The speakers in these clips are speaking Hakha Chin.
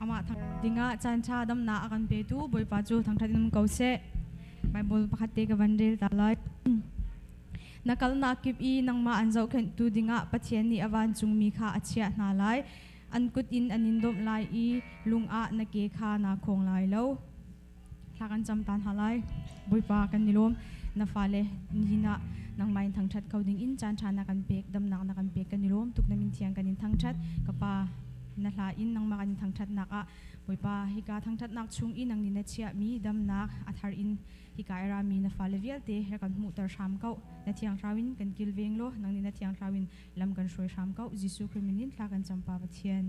Amah thang dingah caan ṭha damnak a kan petu Bawipa cu thangṭhat in um ko seh. Bible pakhat te ka van rel ta lai. Na kalnak kip i nangmah an zohkhenhtu dingah Pathian nih a vancungmi kha a chiah hna lai. An kut in an in dawmh lai i lung ah na ke kha naa khawng lai lo. Thla kan cam ta hna lai. Bawipa kan i lawm. Na fale nihin ah nangmah in thangṭhat kho ding in caan ṭha na kan pek, damnak na kan pek kan i lawm tuk. Na min thiang kan in thangṭhat. Ka Pa, na hla in nangmah kan in thangṭhatnak ah Bawipa hika thangṭhatnak chung i nang nih na chiahmi damnak a thar in hika i rami na fale vialte rak kan hmuhter hram ko. Na thiang thlarau in kan kilveng law nang nih na thiang thlarau in lam kan hruai hram ko. Jesuh Khrih min in thla kan cam Pa Pathian.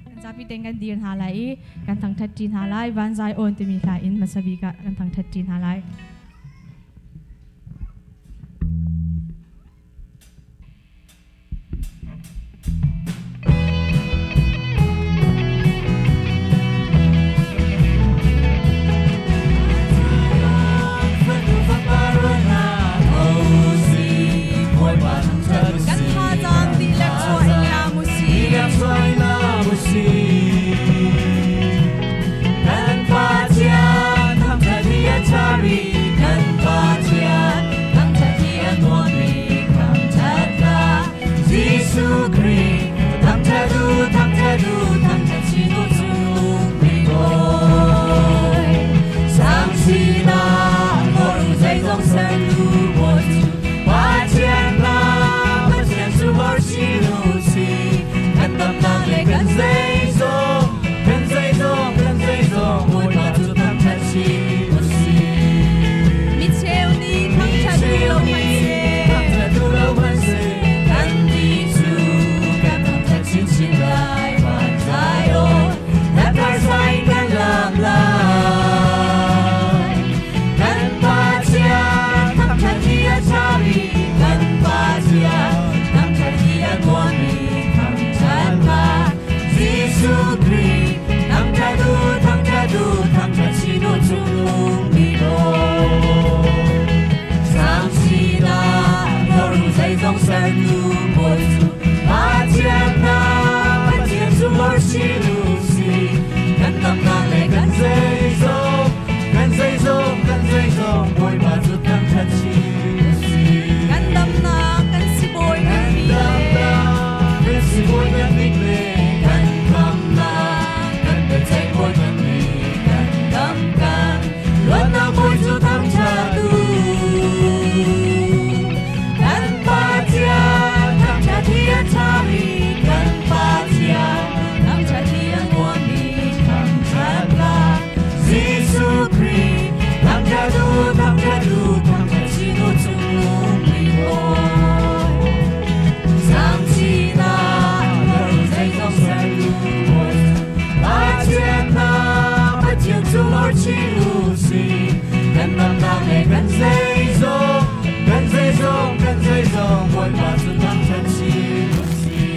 Kan zapi tein kan dir hna lai i kan thangṭhat ṭi hna lai. Van Zai Awn timi hla in hmasa bik ah kan thangṭhat ṭi hna lai. Kan thazaang dihlak chuah in laam u sih. Kan Pathian thangṭhat hi a ṭhami kan Pathian thangṭhat hi a nuammi thangṭhat hla Jesuh Khrih thangṭhat u thangṭhat u thangṭhat chin u cung bik bawi sang sinah lawr u zeizong sertu Bawi cu Pathian pa Pathian cu worship u sih kan damnak le kan zeizong kan zeizong kan zeizong Bawipa cu thangṭhat chin u sih Mi cheu nih thangṭhat duh lo hmanhseh thangṭhat duh lo hmanhseh kannih cu kan thangṭhat chinchin lai van Zion hla sai kan lam lai kan Pathian thangṭhat hi a ṭhami kan Pathian thangṭhat hi a nuammi thangṭhat hla Jesuh Khrih thangṭhat u thangṭhat u thangṭhat chin u cung bik aw Sang sinah lawr u zeizong sertu Bawi cu Pathian hna Pathian cu worship u sih kan damnak le kan zeizong kan zeizong kan zeizong Bawipa cu thangṭhat chin u sih Kan damnak kan sibawi kan kan bik le damnak kan sibawi kan bik le kan khamnak kan biaceih bawi kan bik kan dam kan luatnak bawi cu thangṭhat u kan Pathian thangṭhat hi a ṭhami kan Pathian thangṭhat hi a nuammi thangṭhat hla Jesuh Khrih thangṭhat u thangṭhat u thangṭhat chin u cung bik bawi sang sinah lawr u zeizong sertu Bawi cu Pathian hna Pathian cu lawr chin u sih kan damnak le kan zeizong kan zeizong kan zeizong Bawipa cu thangṭhat chin u sih.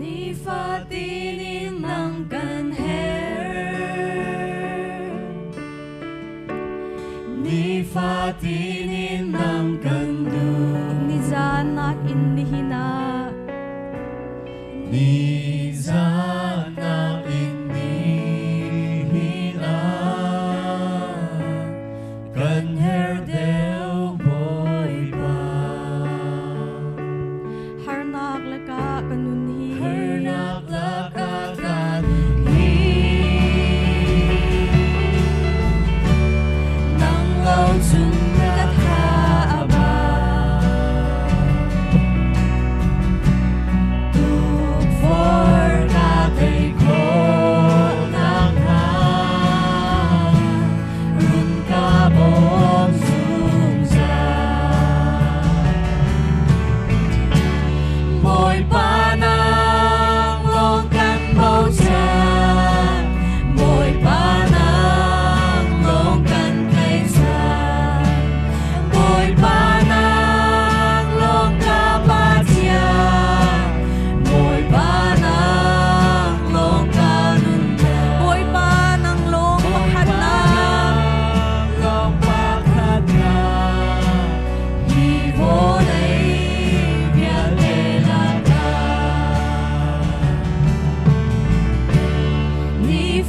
Nifatin in nang kan herh. Nifatin in nang kan duh. Nizan nak in nihin ah. Nizan nak in nihin ah kan herh deuh Bawipa. Harnak lakah ka nun hi. Harnak lakah ka nun hi. Nang lo cun ka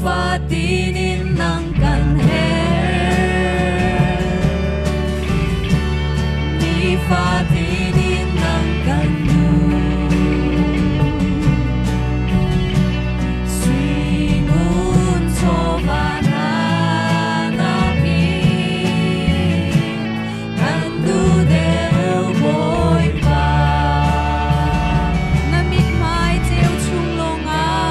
Nifatin in nang kan herh. Nifatin in nang kan duh. Sui ngun chawva hna nakin kan duh deuh Bawipa. Na mithmai ceu chung lawngah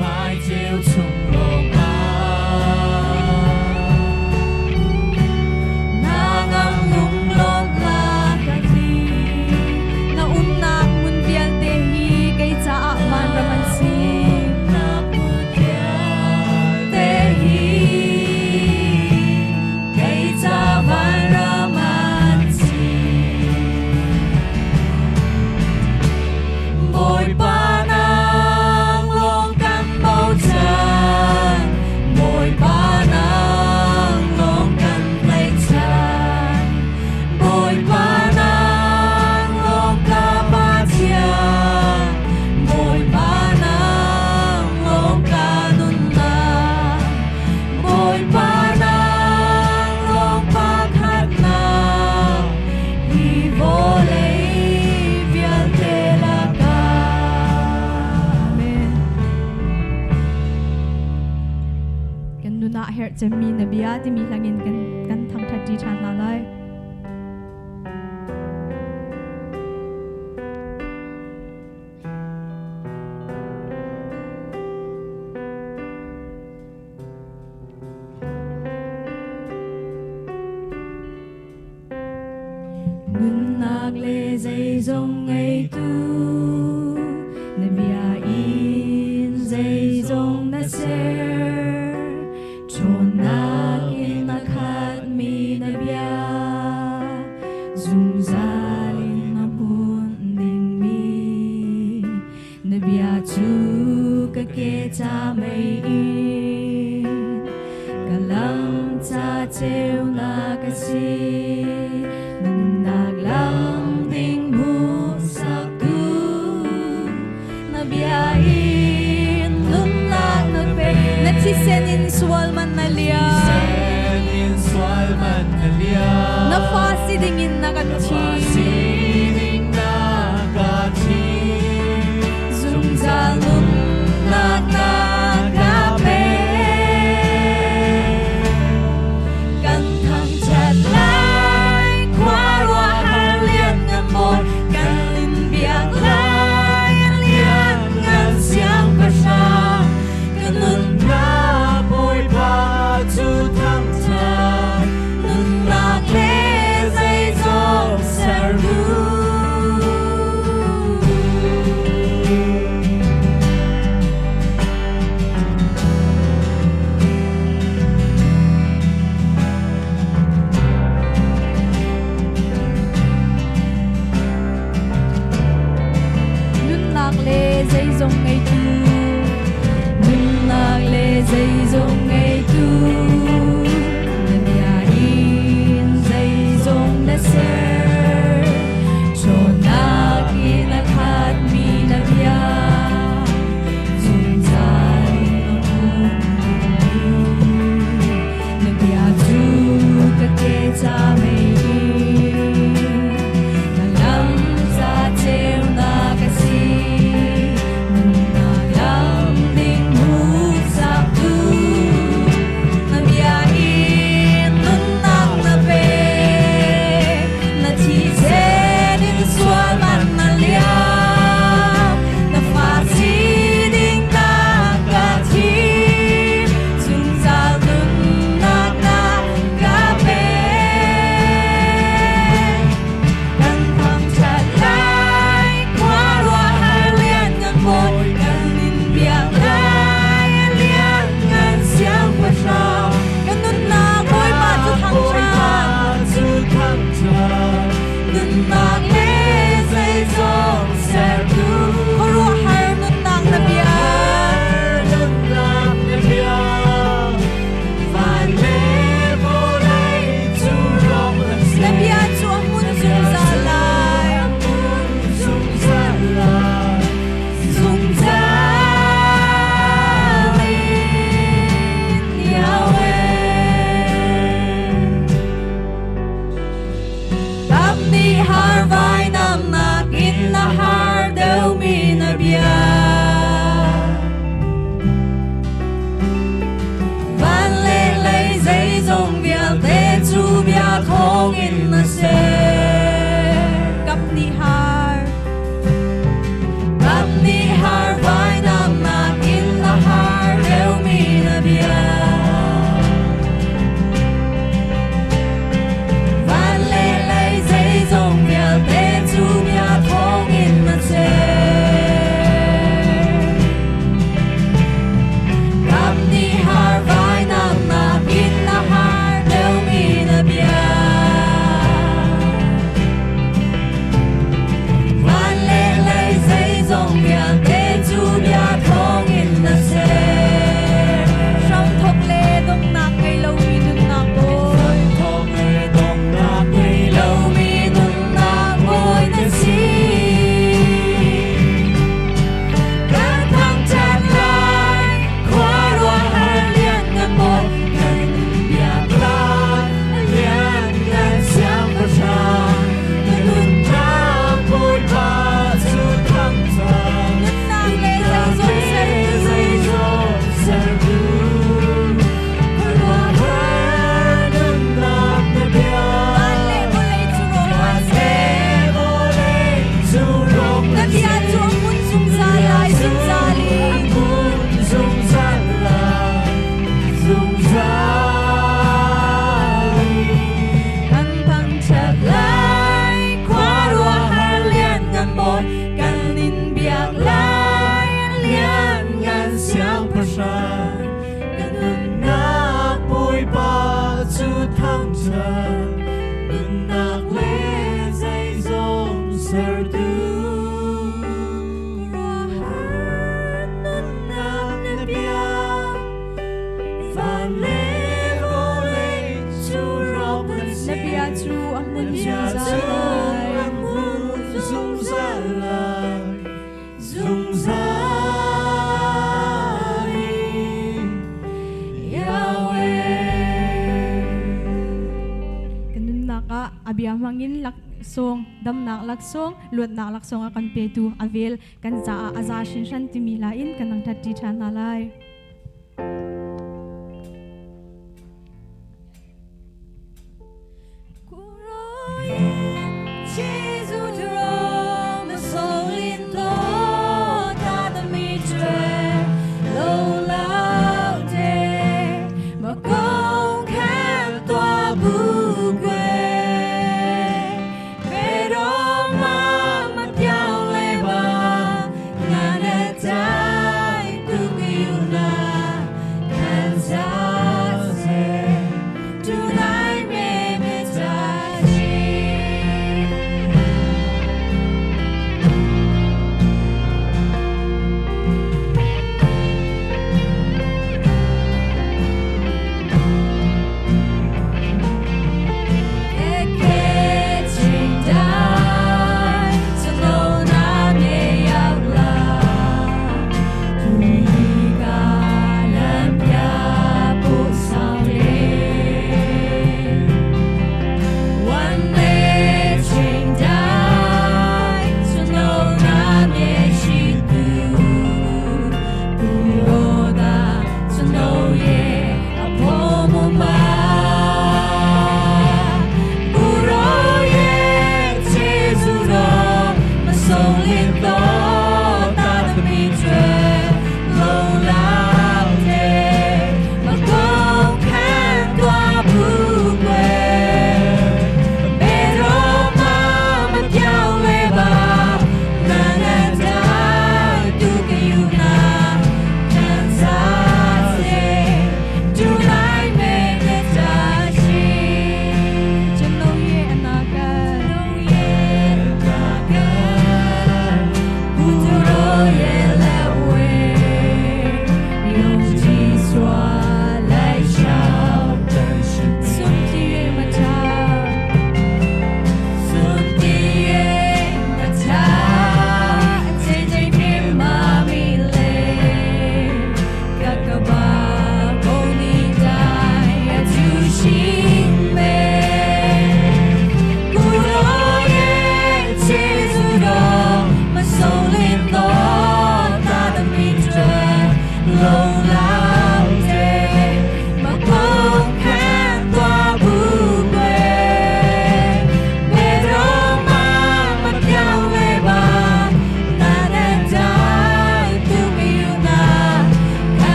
Mithmai ceu chung lawngah na ngam lunglawmhnak ka tli. Na umnak hmun vialte hi kei caah vanram an si. Umnak hmun vialte hi kei ca vanram an si. Bawipa nang lawng kan bochan, Bawipa nang lawng kan tlaihchan, Bawipa nang lawng ka Pathian, Bawipa nang lawng ka nunnak, Bawipa nang lawng pakhatnak, hi vawlei vialte lakah. Amen. Kan nun ah herh cemmi na bia timi hlangin kan thangṭhat ṭi ṭhan hna lai. Nunnak le zeizong ngeitu na bia in zeizong na ser. Ṭhawnnak in a khatmi na bia zungzal in a hmun dingmi na bia cu ka ke ca meiinn ka lam ca ceunak a si. Nunnak lam ding hmuhsaktu na bia in nunnak na pe. Na thisen in sual man na liam. Thisen in sual man na liam. Na fa si dingin na kan thim. Sining na ka thim. Zungzal nunnak na ka pe. Kan thangṭhat lai khuaruahhar lianngan Bawi kan in biak lai lianngan siangpahrang kan nunnak Bawipa cu thangṭhat nunnak le zeizong sertu. bia hmangin laksawng damnak laksawng luatnak laksawng a kan petu a vel kan caah a za hrinhran timi hla in kan thangṭhat ṭi ṭhan hna lai.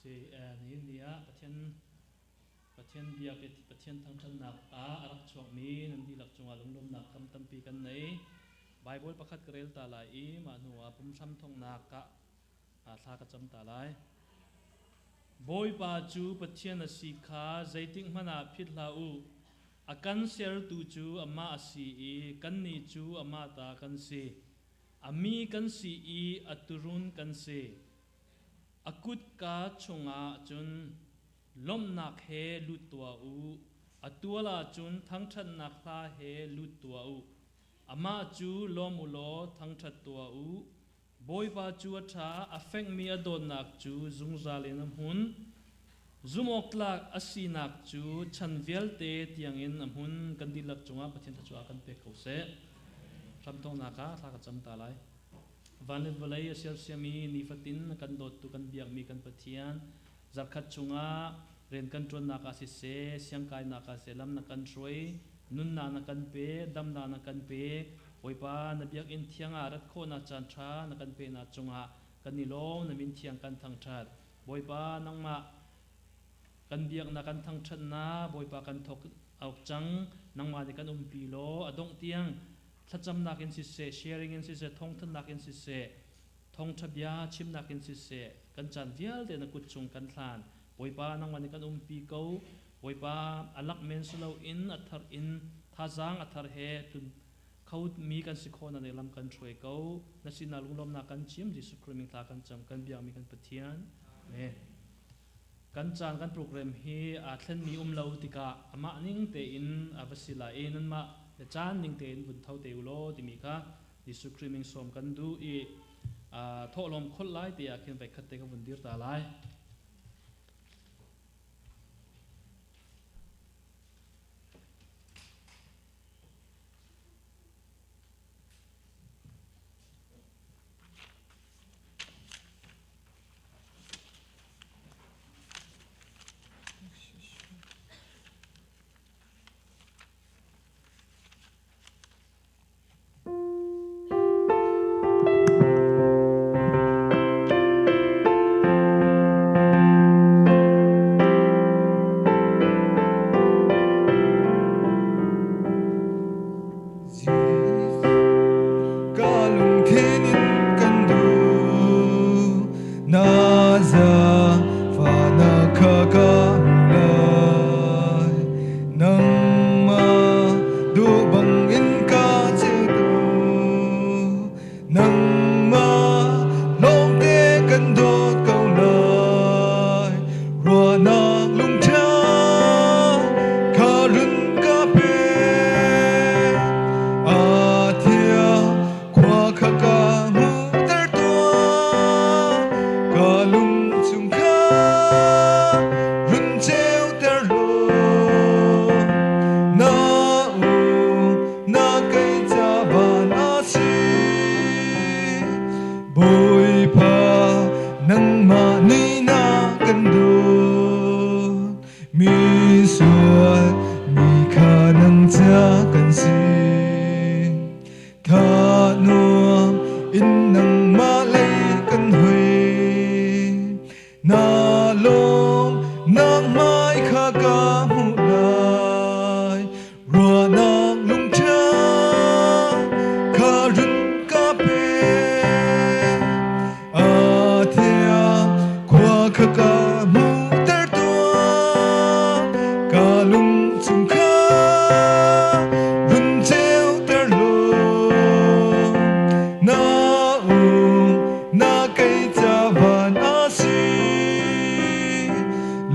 Si nihin ni ah Pathian Pathian biak i Pathian thangṭhatnak ah a rak chuakmi nan dihlak cungah lunglawmhnak kam tampi kan nei. Bible pakhat ka rel ta lai i mah hnu ah pumhram thawknak ah thla ka cam ta lai. Bawipa cu Pathian a si kha zeitik hmanh ah phit hlah u. A kan sertu cu amah a si i kannih cu amah ta kan si. A mi kan si i a turun kan si. A kutka chungah cun lawmhnak he lut tuah u, a tual ah cun thangṭhatnak hla he lut tuah u. Amah cu lawm u law thangṭhat tuah u. Bawipa cu a ṭha, a fekmi a dawtnak cu zungzal in a hmun. Zumhawktlak a sinak cu chan vialte tiangin a hmun. Kan dihlak cungah Pathian thluachuah kan pek ko seh. Hramthawknak ah thla ka cam ta lai. Van le vawlei a sersiam i nifatin a kan dawttu kan biakmi kan Pathian, zarkhat chungah rian kan ṭuannak ah siseh, siangkainak ah siseh, lam na kan hruai, nunnak na kan pe, damnak na kan pe. Bawipa, na biakinn thiang ah rat khawhnak caan ṭha na kan peknak cungah kan i lawm, na min thiang kan thangṭhat. Bawipa, nangmah kan biaknak kan thangṭhatnak Bawipa kan thawk awk cang, nangmah nih kan umpi law a dongh tiang thlacamnak in siseh, sharing in siseh, thawngthanhnak in siseh, thawngṭha bia chimnak in siseh, kan caan vialte na kut chung kan hlan. Bawipa nangmah nih kan umpi ko. Bawipa a lak men si loin a thar in thazaang a thar he tlun kho mi kan si khawh nak lam kan hruai ko. Na sinah lunglawmnak kan chim Jesuh Khrih min thla kan cam kan biakmi kan Pathian. Amen. Kan caan kan program hi aa thlenmi um lo tikah amah ning tein a va si lai i nanmah le caan ning tein vun tho te u law timi kha Jesuh Khrih min sawm kan duh i thawhlawm kholh lai ti ah khin voikhat te ka vun dir ta lai. Ka lungthin in kan duh na zaangfahnak kha ka hmu lai. Nangmah duh bangin ka cheu Nangmah lawngte kan dawt ko lai. Ruahnak lungṭha kha run ka pe. A thiang khua kha ka hmuhter tuah. Ka lung chung kha run ceuter law. Na um na kei ca van a si. Bawipa nangmah nih na kan dawt mi sual mi kha nang ca kan si tha nuam in nangmah lei kan hoi Na lawm nang hmai kha ka hmuh lai ruahnak lungṭha kha run ka pe a thiang khua kha ka hmuhter tuah ka lung chung kha run ceuter law na um na kei ca van a si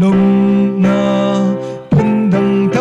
lomnak phundang.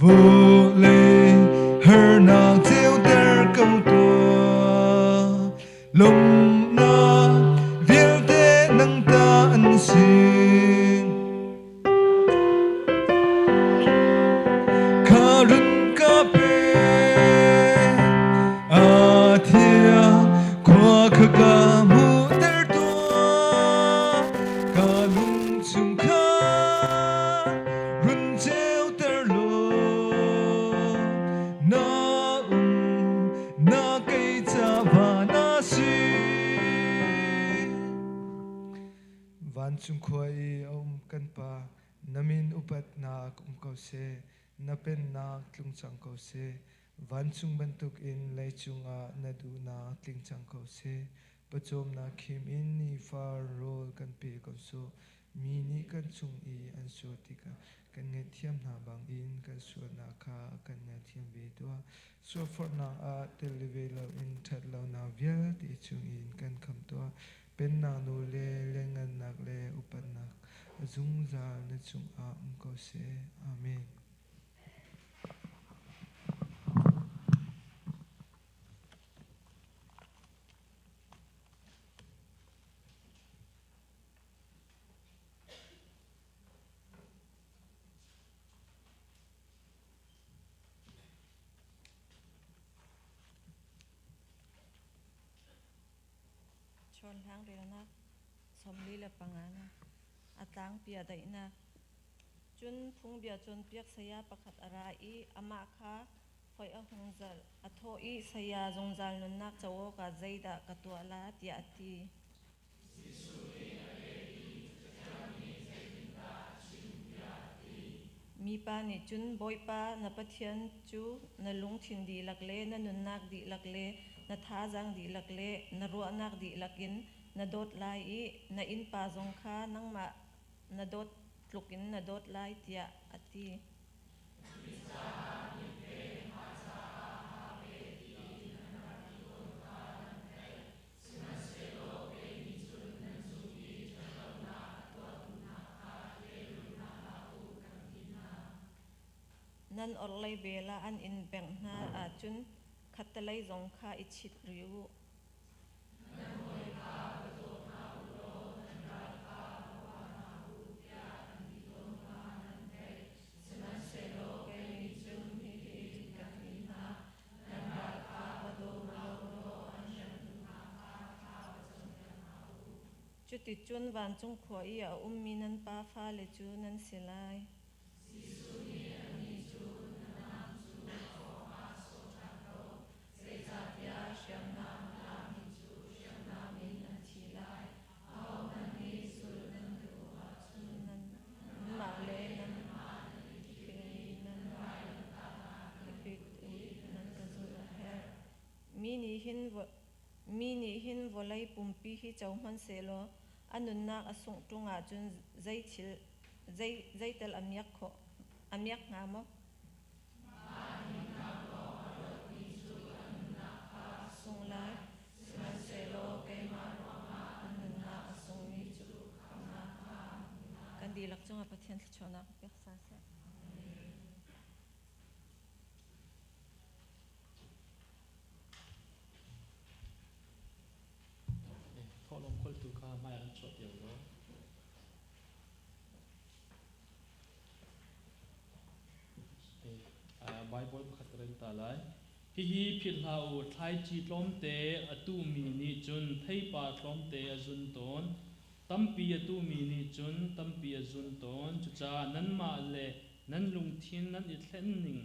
Vawlei harnak ceuter ko tuah. Lawmhnak vialte nang ta an si. Kha run ka pe. A thiang khua kha ka hmuhter tuah. Ka lung chung kha run ceuter law. Na um na kei ca va na si. Vancung khua i a um kan Pa, na min upatnak um ko seh, na pennak tlung cang ko seh. Vancung bantukin leicung ah na duhnak tling cang ko seh. Pawcawmnak khim in nifa rawl kan pe ko sawh. Mi nih kan cung i an sual tikah kan ngaihthiam hna bangin kan sualnak kha kan ngaihthiam ve tuah. Sualforhnak ah tel ve loin ṭhatlonak vialte chungin kan khamh tuah. Pennak nu le lianngannak le upatnak a zungzal na cungah um ko seh. Amen. Chawnhlang relnak 45 na a tlangpi a daihnak. Cun phungbia cawnpiak saya pakhat a ra i amah kha foih a hung zalh. A thawh i, Saya, zungzal nunnak co awkah zeidah ka tuah la? tiah a ti. Mipa nih cun Bawipa na Pathian cu na lungthin dihlak le na nunnak dihlak le na thazaang dihlak le na ruahnak dihlak in na dawt lai i na innpa zong kha nangmah na dawt tlukin na dawt lai tiah a ti. Nan orhlei bel ah an in bengh hna ahcun khattelei zong kha i chit rih u. Sihmanhsehlaw kei nih cun hihi ka ti hna, Nan ral kha va daw law an hremtu hna kha thla va campiak hna u. Cuticun vancung khua i a ummi nan pa fale cu nan si lai. Jesuh nih anih cu, Na nam cu na cawng ah sawh ṭhan ko, zeicahtiah hriamnam na lakmi cu hriamnam in an thi lai. Ahohmanh nih zulh nan ka duh ahcun nanmah le nanmah nan i philh i nanmah i nan ka zulh a herh. Mi nih hin vawlei pumpi hi co hmanhsehlaw a nunnak a sungh ṭung ahcun zeital a miak hnga maw? Sung lai, sihmanhsehlaw keimah ruangah a nunnak a sungmi cu khamhnak kha kan dihlak cungah Pathian thluachuahnak pek sa seh. Thawhlawm kholtu kha hmai ah kan chuah piak law. Bible pakhat ka rel ta lai. Hihi philh hlah u, thlaici tlawmte a tuhmi nih cun theipar tlawmte a zun tawn. Tampi a tuhmi nih cun tampi a zun tawn. Cucaah nanmah le nan lungthin nan i thlen ning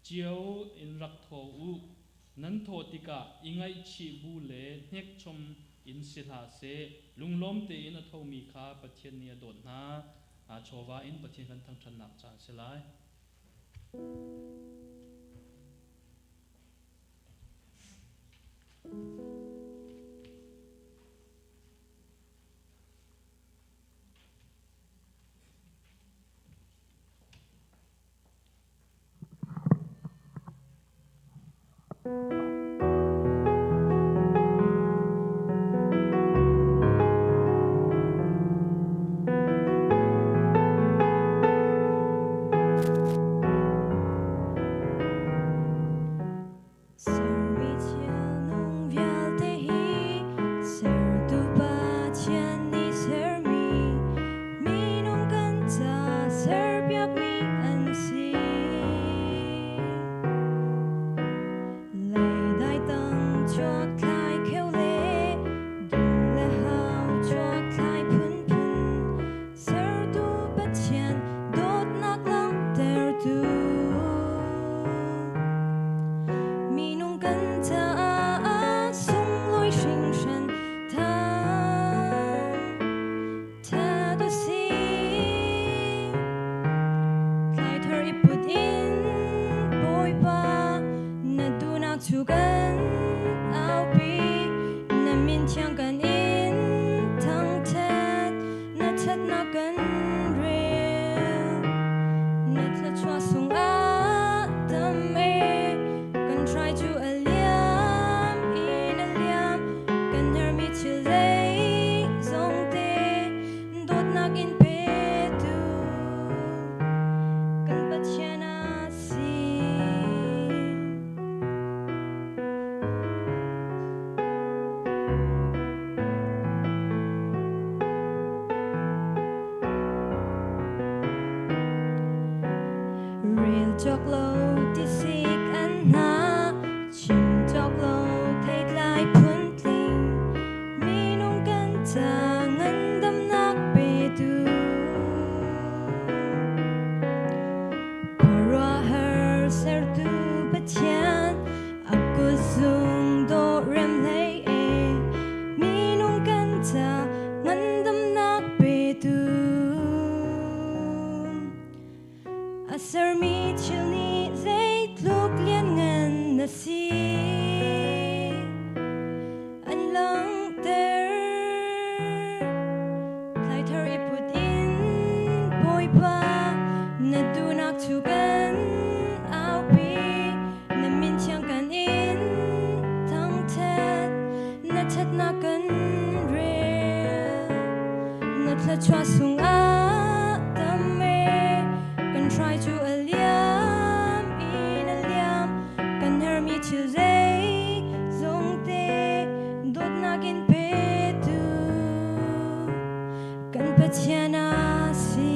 cio in rak thaw u. Nan thawh tikah i ngaihchih bu le hnekchom in si hlah seh. Lunglawm tein a thomi kha Pathian nih a dawt hna. Chawva in Pathian kan thangṭhatnak caan a si lai. cu kan aupi, na min thiang kan in thangṭhat, na ṭhatnak kan rel. Na thluachuah sungah tam e, kan hrai cu a liam in a liam, kan hermi thil zeizong te dawtnak in petu kan Pathian a si. Rel cawk lo tisik an hna, chim cawk lo theitlai phuntling, minung kan ca ngandamnak petu. Khuaruahhar sertu Pathian, a kutzung dawh rem hlei e, minung kan ca ngandamnak petu. A sermi thil nih zeitluk lianngan na si an langhter. Thlaithar i put in Bawipa na duhnak cu kan aupi, na min thiang kan in thangṭhat, na ṭhatnak kan rel. Na thluachuah sungah tam e, kan hrai cu a liam in a liam, kan hermi thil zeizong te dawtnak in petu kan Pathian a si.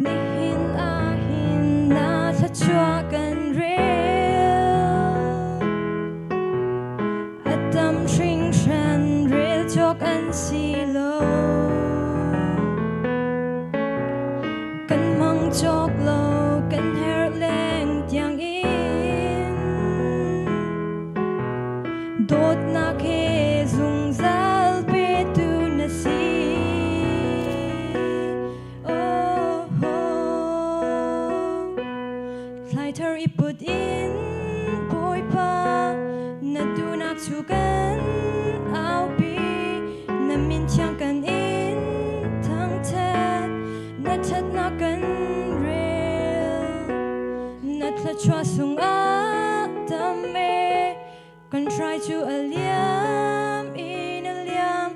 Nihin ahhin na thluachuah kan rel, a tam hringhran rel cawk an si lo. Kan mang cawk lo, kan herh leng tiang in dawtnak he zungzal petu na si. Oh, oh. Thlaithar i put in Bawipa na duhnak cu kan aupi, na min thiang kan in thangṭhat, na ṭhatnak kan rel. Na thluachuah sungah tam e, kan hrai cu a liam in a liam,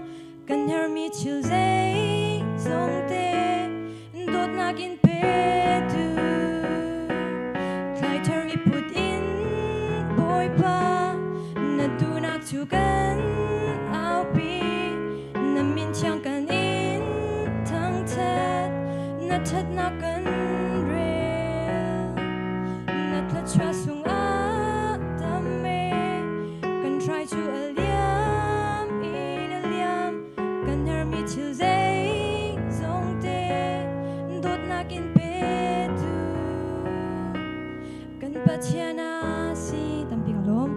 kan hermi thil zeizong te dawtnak in petu. Thlaithar i put in Bawipa na duhnak cu kan aupi, na min thiang kan in thangṭhat, na ṭhatnak kan rel. Na thluachuah sungah tam e, kan hrai cu a liam in a liam, kan hermi thil zeizong te dawtnak in petu kan Pathian a si. Tampi ka lawm.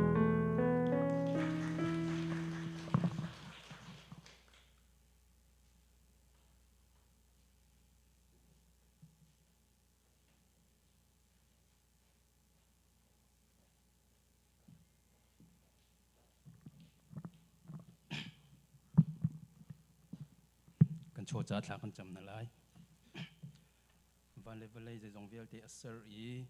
Kan chaw ca thla kan cam na lai. Van le vawlei zeizong vialte a ser i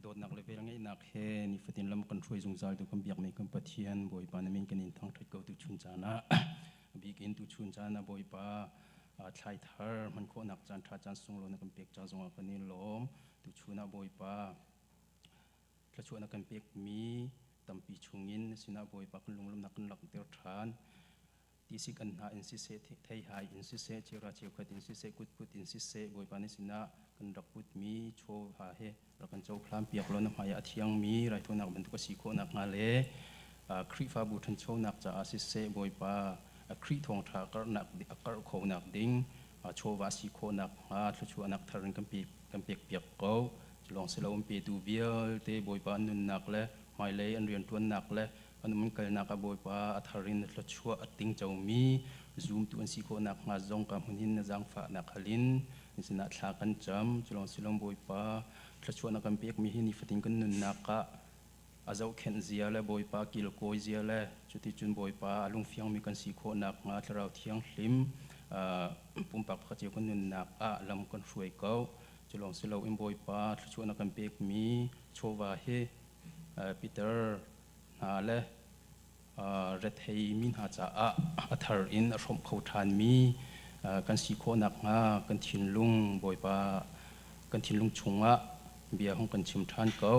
dawtnak le velngeihnak he nifatin lam kan hruai zungzal tu kan biakmi kan Pathian Bawipa na min kan in thangṭhat ko tu chun caan ah bik in tu chun caan ah Bawipa thlai thar hman khawhnak caan ṭha caan sunglawi na kan pek ca zongah kan i lawm. Tu chun ah Bawipa thluachuah na kan pekmi tampi chungin na sinah Bawipa kan lunglawmhnak kan langhter ṭhan. Tisik an hna in siseh, theihai in siseh, cheuhra cheukhat in siseh, kutput in siseh, Bawipa na sinah kan rak putmi chaw ha he rak kan cohlan piak law na hmaiah a thiangmi raithawinak bantuk a si khawh nakhnga le Khrihfabu ṭhanchonak caah siseh, Bawipa Khrih thawngṭha karhnak a karh khawhnak ding chawva a si khawh nakhnga thluachuahnak thar in kan pek piak ko. Culawng si lo an petu vialte Bawipa an nunnak le hmailei an rianṭuannak le an um kalnak ah Bawipa a thar in na thluachuah a tingcomi zumtu an si khawh nakhnga zong ka hmun hin na zaangfahnak hal in na sinah thla kan cam. Culawng si lo Bawipa thluachuah na kan pekmi hi nifatin kan nunnak ah a zohkhenh zia le Bawipa kilkawi zia le cuticun Bawipa a lungfiangmi kan si khawh nakhnga Thlarau Thianghlim pumpak pakhat cio kan nunnak ah lam kan hruai ko. Culawng si loin Bawipa thluachuah na kan pekmi chawva hi Peter hna le retheimi hna caah a thar in a hrawmh kho ṭhanmi kan si khawh nakhnga kan thinlung Bawipa kan thinlung chungah bia hung kan chim ṭhan ko.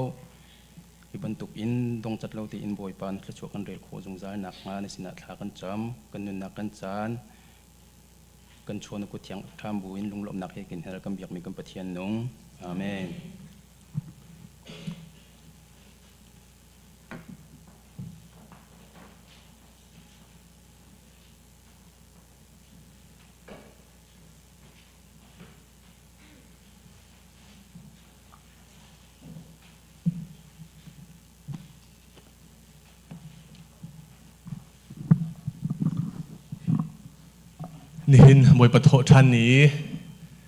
Hi bantuk in dongcat lo tein Bawipa na thluachuah kan rel khawh zungzal nakhnga na sinah thla kan cam. Kan nunnak kan caan kan chaw na kut thiang ṭham buin lunglawmhnak he kin hel kan biakmi kan Pathian nung. Amen. Nihin Bawipa thawhṭhan ni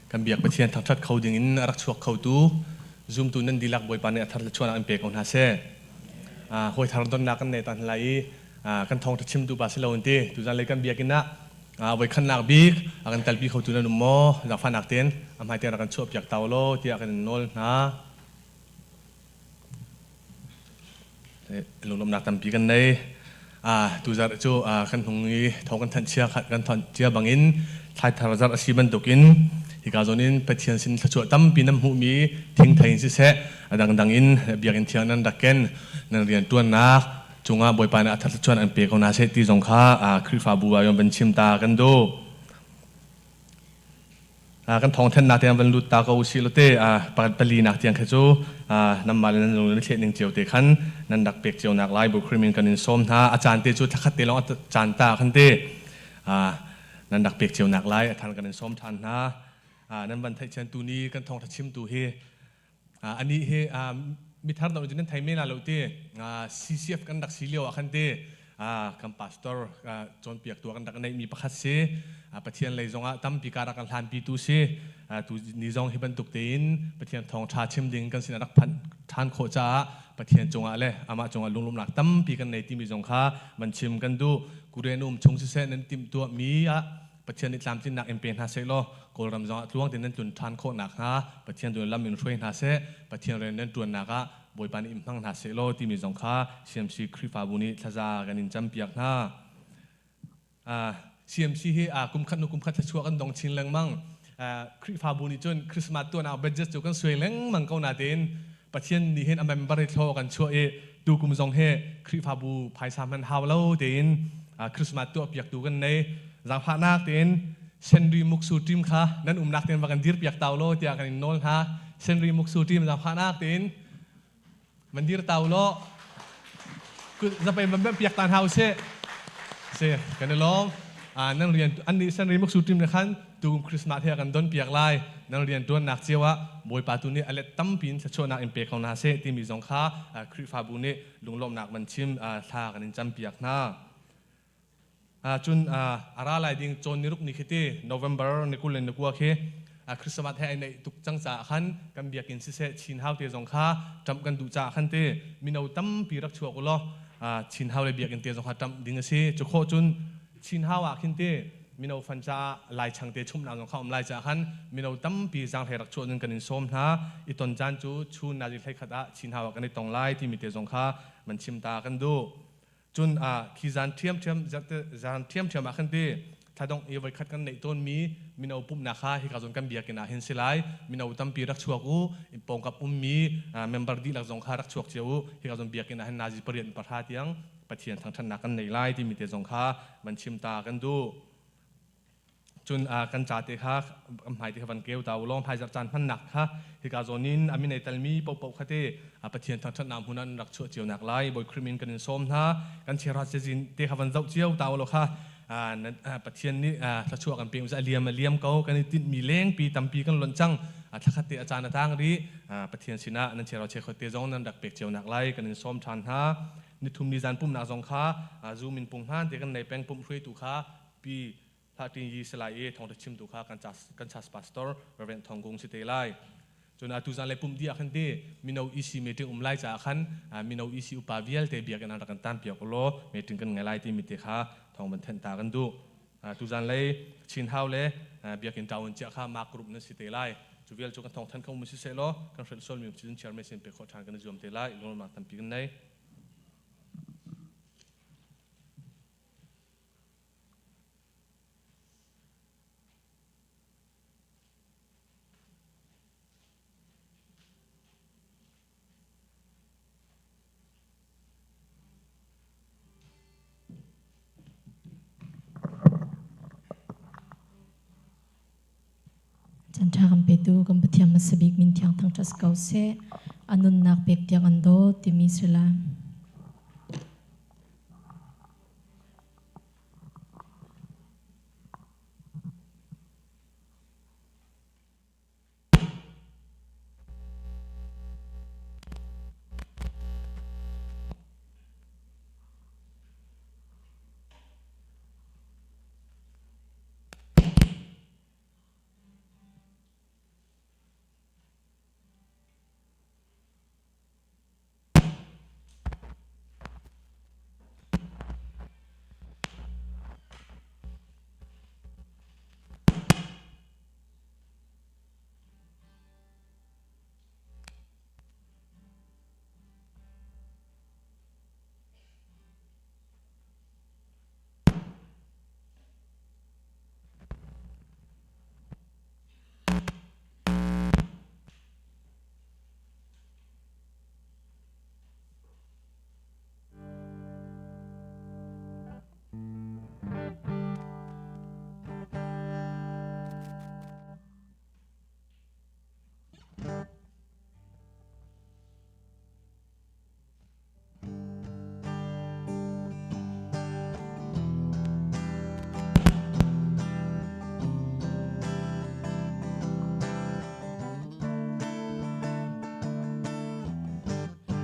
kan biak Pathian thangṭhat kho dingin a rak chuak khotu zumtu nan dihlak Bawipa nih a thar thluachuahnak in pe ko hna seh. Hawi thar donnak kan nei ta hna lai i kan thawngṭha chimtu pa si lo in ti tuzan lei kan biakinn ah voikhatnak bik a kan telpi khotu nan um maw? Zaangfahnak tein a hmai tiang rak kan chuahpiak ta u law tiah kan in nawl hna. Lunglawmhnak tampi kan nei. Tuzarh cu kan hnung i thawng kan thanh chia kan thanh cia bangin thlaithar zarh a si bantukin hika zawn in Pathian sin thluachuah tampi nan hmuhmi thingthei in siseh a dangdang in biakinn thiang nan rak ken nan rian ṭuannak cungah Bawipa nih a that thluachuah an pe ko hna seh ti zong kha Khrihfabu ah yon van chim ta kan duh. Kan thawngthanhnak tiang van lut ta ko usih law te palinak tiang kha cu nanmah le nan lung nan thleh ning cio te khan nan rak pek cio nak lai bu khrim in kan in sawm hna. A caan te cu thlakhat te lawng a caan ta khan te nan rak pek cio nak lai a than kan in sawm than hna. Nan van theih chian tu ni kan thawngtha chim tu hi ani hi mithar dong nan thei men la lo ti CCF kan rak si lio ah khan te kan pastor cawnpiak tu kan rak neih mi pakhat si. Pathian lei zongah tampi ka rak kan hlanpi tu si. Tu ni zong hi bantuk tein Pathian thawngtha chim ding kan sin rak phanh than khawh caah Pathian cungah le amah cungah lunglawmhnak tampi kan nei timi zong kha van chim kan duh. Korean um chung siseh nan timhtuah mi ah Pathian nih tlamtlinnak in pe hna seh law Kawlram zongah tluang tein nan tlun ṭhan khawh nakhnga Pathian tu lam in hruai hna seh. Pathian rian nan ṭuannak ah Bawipa nih in hmang hna seh law timi zong kha CMC Khrihfabu nih thlaza kan in campiak hna. CMC hi kum khat hnu kum khat thluachuah kan dong chin lengmang. Khrihfabu nih cun Christmas tuan ah budget cu kan suai lengmang ko natein Pathian nih hin a member i thlaw kan chuah i tu kum zong hi Khrihfabu phaisa hman hau lo tein Christmas tuahpiaktu kan nei. Zaangfahnak tein Senri Muksu team kha nan umnak tein va kan dirpiak ta law tiah kan in nawl hna. Senri Muksu team zaangfahnak tein van dir ta law zapai van piak ta hna usih. Si kan i lawm. Nan rian an nih Senri Muksu team nih khan tu Christmas he kan don piak lai. Nan rian tuannak cio ah Bawipa tu nih a let tampi in thluachuahnak in pe ko hna seh timi zong kha Khrihfabu nih lunglawmhnak van chim thla kan in campiak hna. Cun a ra lai ding cawn niruk ni khi ti November ni 20 le ni 29 khi Christmas he ai naih tuk cang caah khan kan biakinn siseh Chin Hau te zong kha ṭamh kan duh caah khan ti mino tampi rak chuak u law Chin Hau le biakinn te zong kha ṭamh ding a si. Cu khawh cun Chin Hau ah khin ti mino fan caah Lai chang te chumhnak zong kha um lai caah khan mino tampi zaanghlei rak chuah ding kan in sawm hna. I ton caan cu chun nazi 11 ah Chin Hau ah kan i tong lai timi te zong kha man chim ta kan duh. Cun khi zan ṭhiamṭhiam zan ṭhiamṭhiam ah khan ti thladongh i voikhat kan neih tawnmi mino pumhnak kha hika zawn kan biakinn ah hin si lai. Mino tampi rak chuak u, pawngkap ummi member dihlak zong kha rak chuak cio u. Hika zawn biakinn ah hin nazi pariat in pahra tiang Pathian thangṭhatnak kan nei lai timi te zong kha van chim ta kan duh. Cun kan ca te kha kan hmai te kha van keu ta u law hmaizarh caan hmannak kha hika zawn in a min ei telmi paohpaoh kha te Pathian thangṭhatnak hmun ah nan rak chuah cio nak lai Bawi Khrih min kan in sawm hna. Kan chiara cazin te kha van zoh cio ta u law kha Pathian nih thluachuah kan pek a liam a liam ko kan i tinhmi lengpi tampi kan lonh cang. Thlakhat te a caan a tang rih. Pathian sinah nan chiaro chekhot te zong nan rak pek cio nak lai kan in sawm ṭhan hna. Nithum ni zan pumhnak zong kha Zoom in pung hman te kan nei peng. Pumh hruaitu kha Pi Hlah Tin Yi Salai i thawngṭha chimtu kha kan kan church pastor Reverend Thong Kung si te lai. Cun atu zan le pumh dih ah khan ti mino EC meeting um lai caah khan mino EC upa vialte biakinn ah rak kan tan piak ulaw meeting kan ngei lai timi te kha thawng van thenh ta kan duh. Tuzan lei Chin Hau le biakinn ṭaun cia kha mark group nan si te lai. Cu vial cu kan thawng than kho mu si seh law kan hrelh sualmi um cun chairman sin pe khawh ṭhan kan i zuam te lai. Lungrualnak tampi kan nei. Canṭha kan petu kan Pathian hmasa bik min thiang thangṭhat ko seh. A nunnak pek tiang an dawt timi si lai.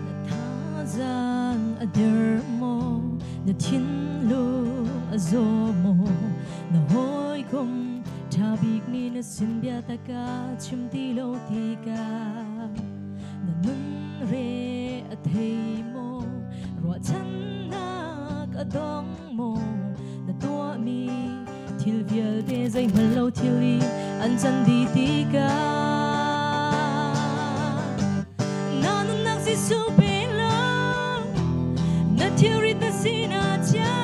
Na thazaang a der maw? Na thinlung a zaw maw? Na hawikom ṭha bik nih na sin biatak a chim ti lo tikah na nun re a thei maw? Ruahchannak a dong maw? Na tuahmi thil vialte zeihmanh lo thil i an can dih tikah na nunnak Jesuh pe law na thilrit na sinah chia.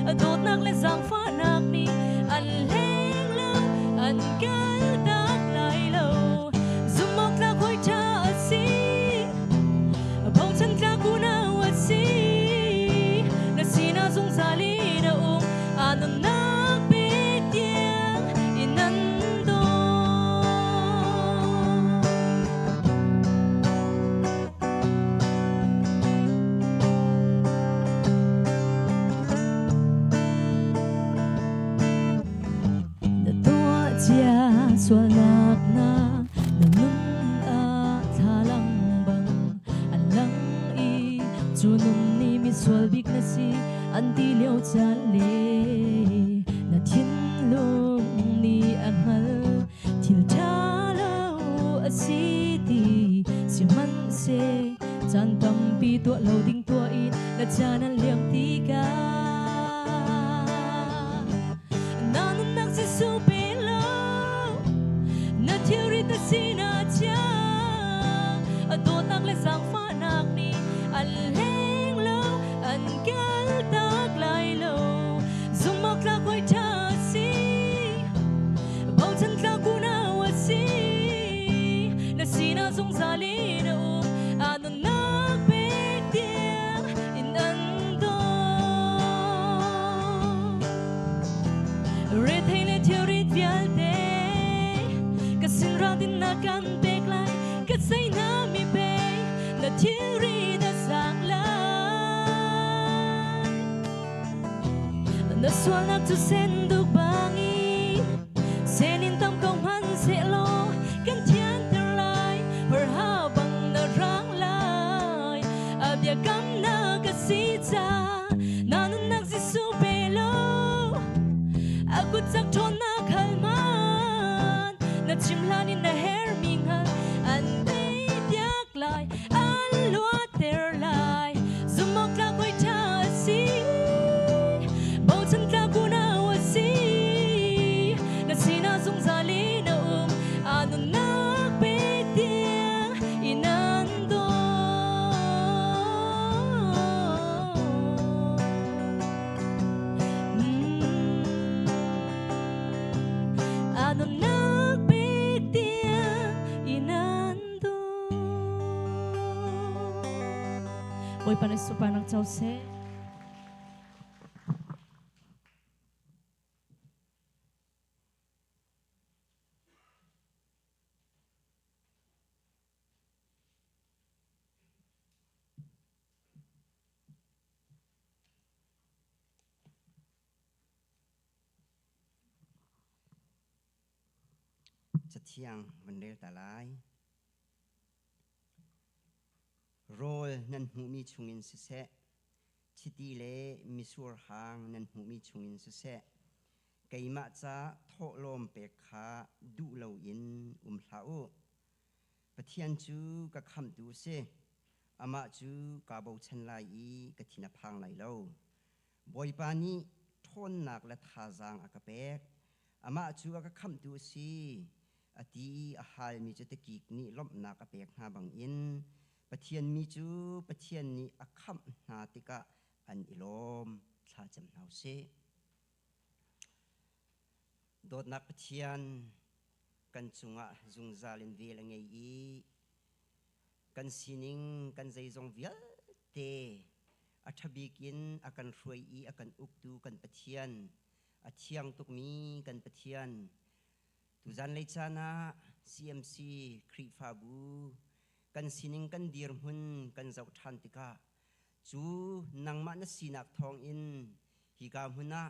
A dawtnak le zaangfahnak nih an hleng lo, an kaltak lai lo. Zumhawktlak hawi ṭha a si, bochan tlak unau a si. Na sinah zungzal in a um, a nunnak pek tiang in an daw. Na tuah cia sualnak na na nun ah thlalang bang an lang i cu nun nih misual bik na si an ti lio caan le na thinlung nih a hngal thil ṭha lo a si ti. Sihmanhseh caan tampi tuah lo ding tuah in na caan an liam tikah na nunnak Jesuh pe law na thilrit na sinah chia. A dawtnak le zaangfahnak nih an leng lo, an kaltak lai lo. Zumhawktlak hawi ṭha a si, bochan tlak unau a si. Na sinah zungzal in a um, a nunnak pek tiang in an daw. Rethei le thilrit vialte ka sin ra din na kan pek lai, ka sei na mi pe na thilri na sang lai. Na sualnak cu senduk bangin sen in tam ko hmanhsehlaw Bawipa nih sunparnak co seh. Cathiang van rel ta lai. Rawl nan hmuhmi chungin siseh, chiti le misur hang nan hmuhmi chungin siseh, keimah ca thawhlawm pek kha duh loin um hlah u. Pathian cu ka khamhtu a si. Amah cu kaa bochan lai i ka thin a phang lai lo. Bawipa nih ṭhawnnak le thazaang a ka pek. Amah cu a ka khamhtu a si. A ti i a halmi cu tikik nih lawmhnak a pek hna bangin Pathian mi cu Pathian nih a khamh hna tikah an i lawm. Thla cam hna u sih. Dawtnak Pathian kan cungah zungzal in vel a ngei i kan sining kan zeizong vialte a ṭhabik in a kan hruai i a kan uktu kan Pathian, a thiang tukmi kan Pathian, tuzanlei caan ah CMC Khrihfabu kan sining kan dirhmun kan zoh ṭhan tikah cu nangmah na sinak thawngin hika hmun ah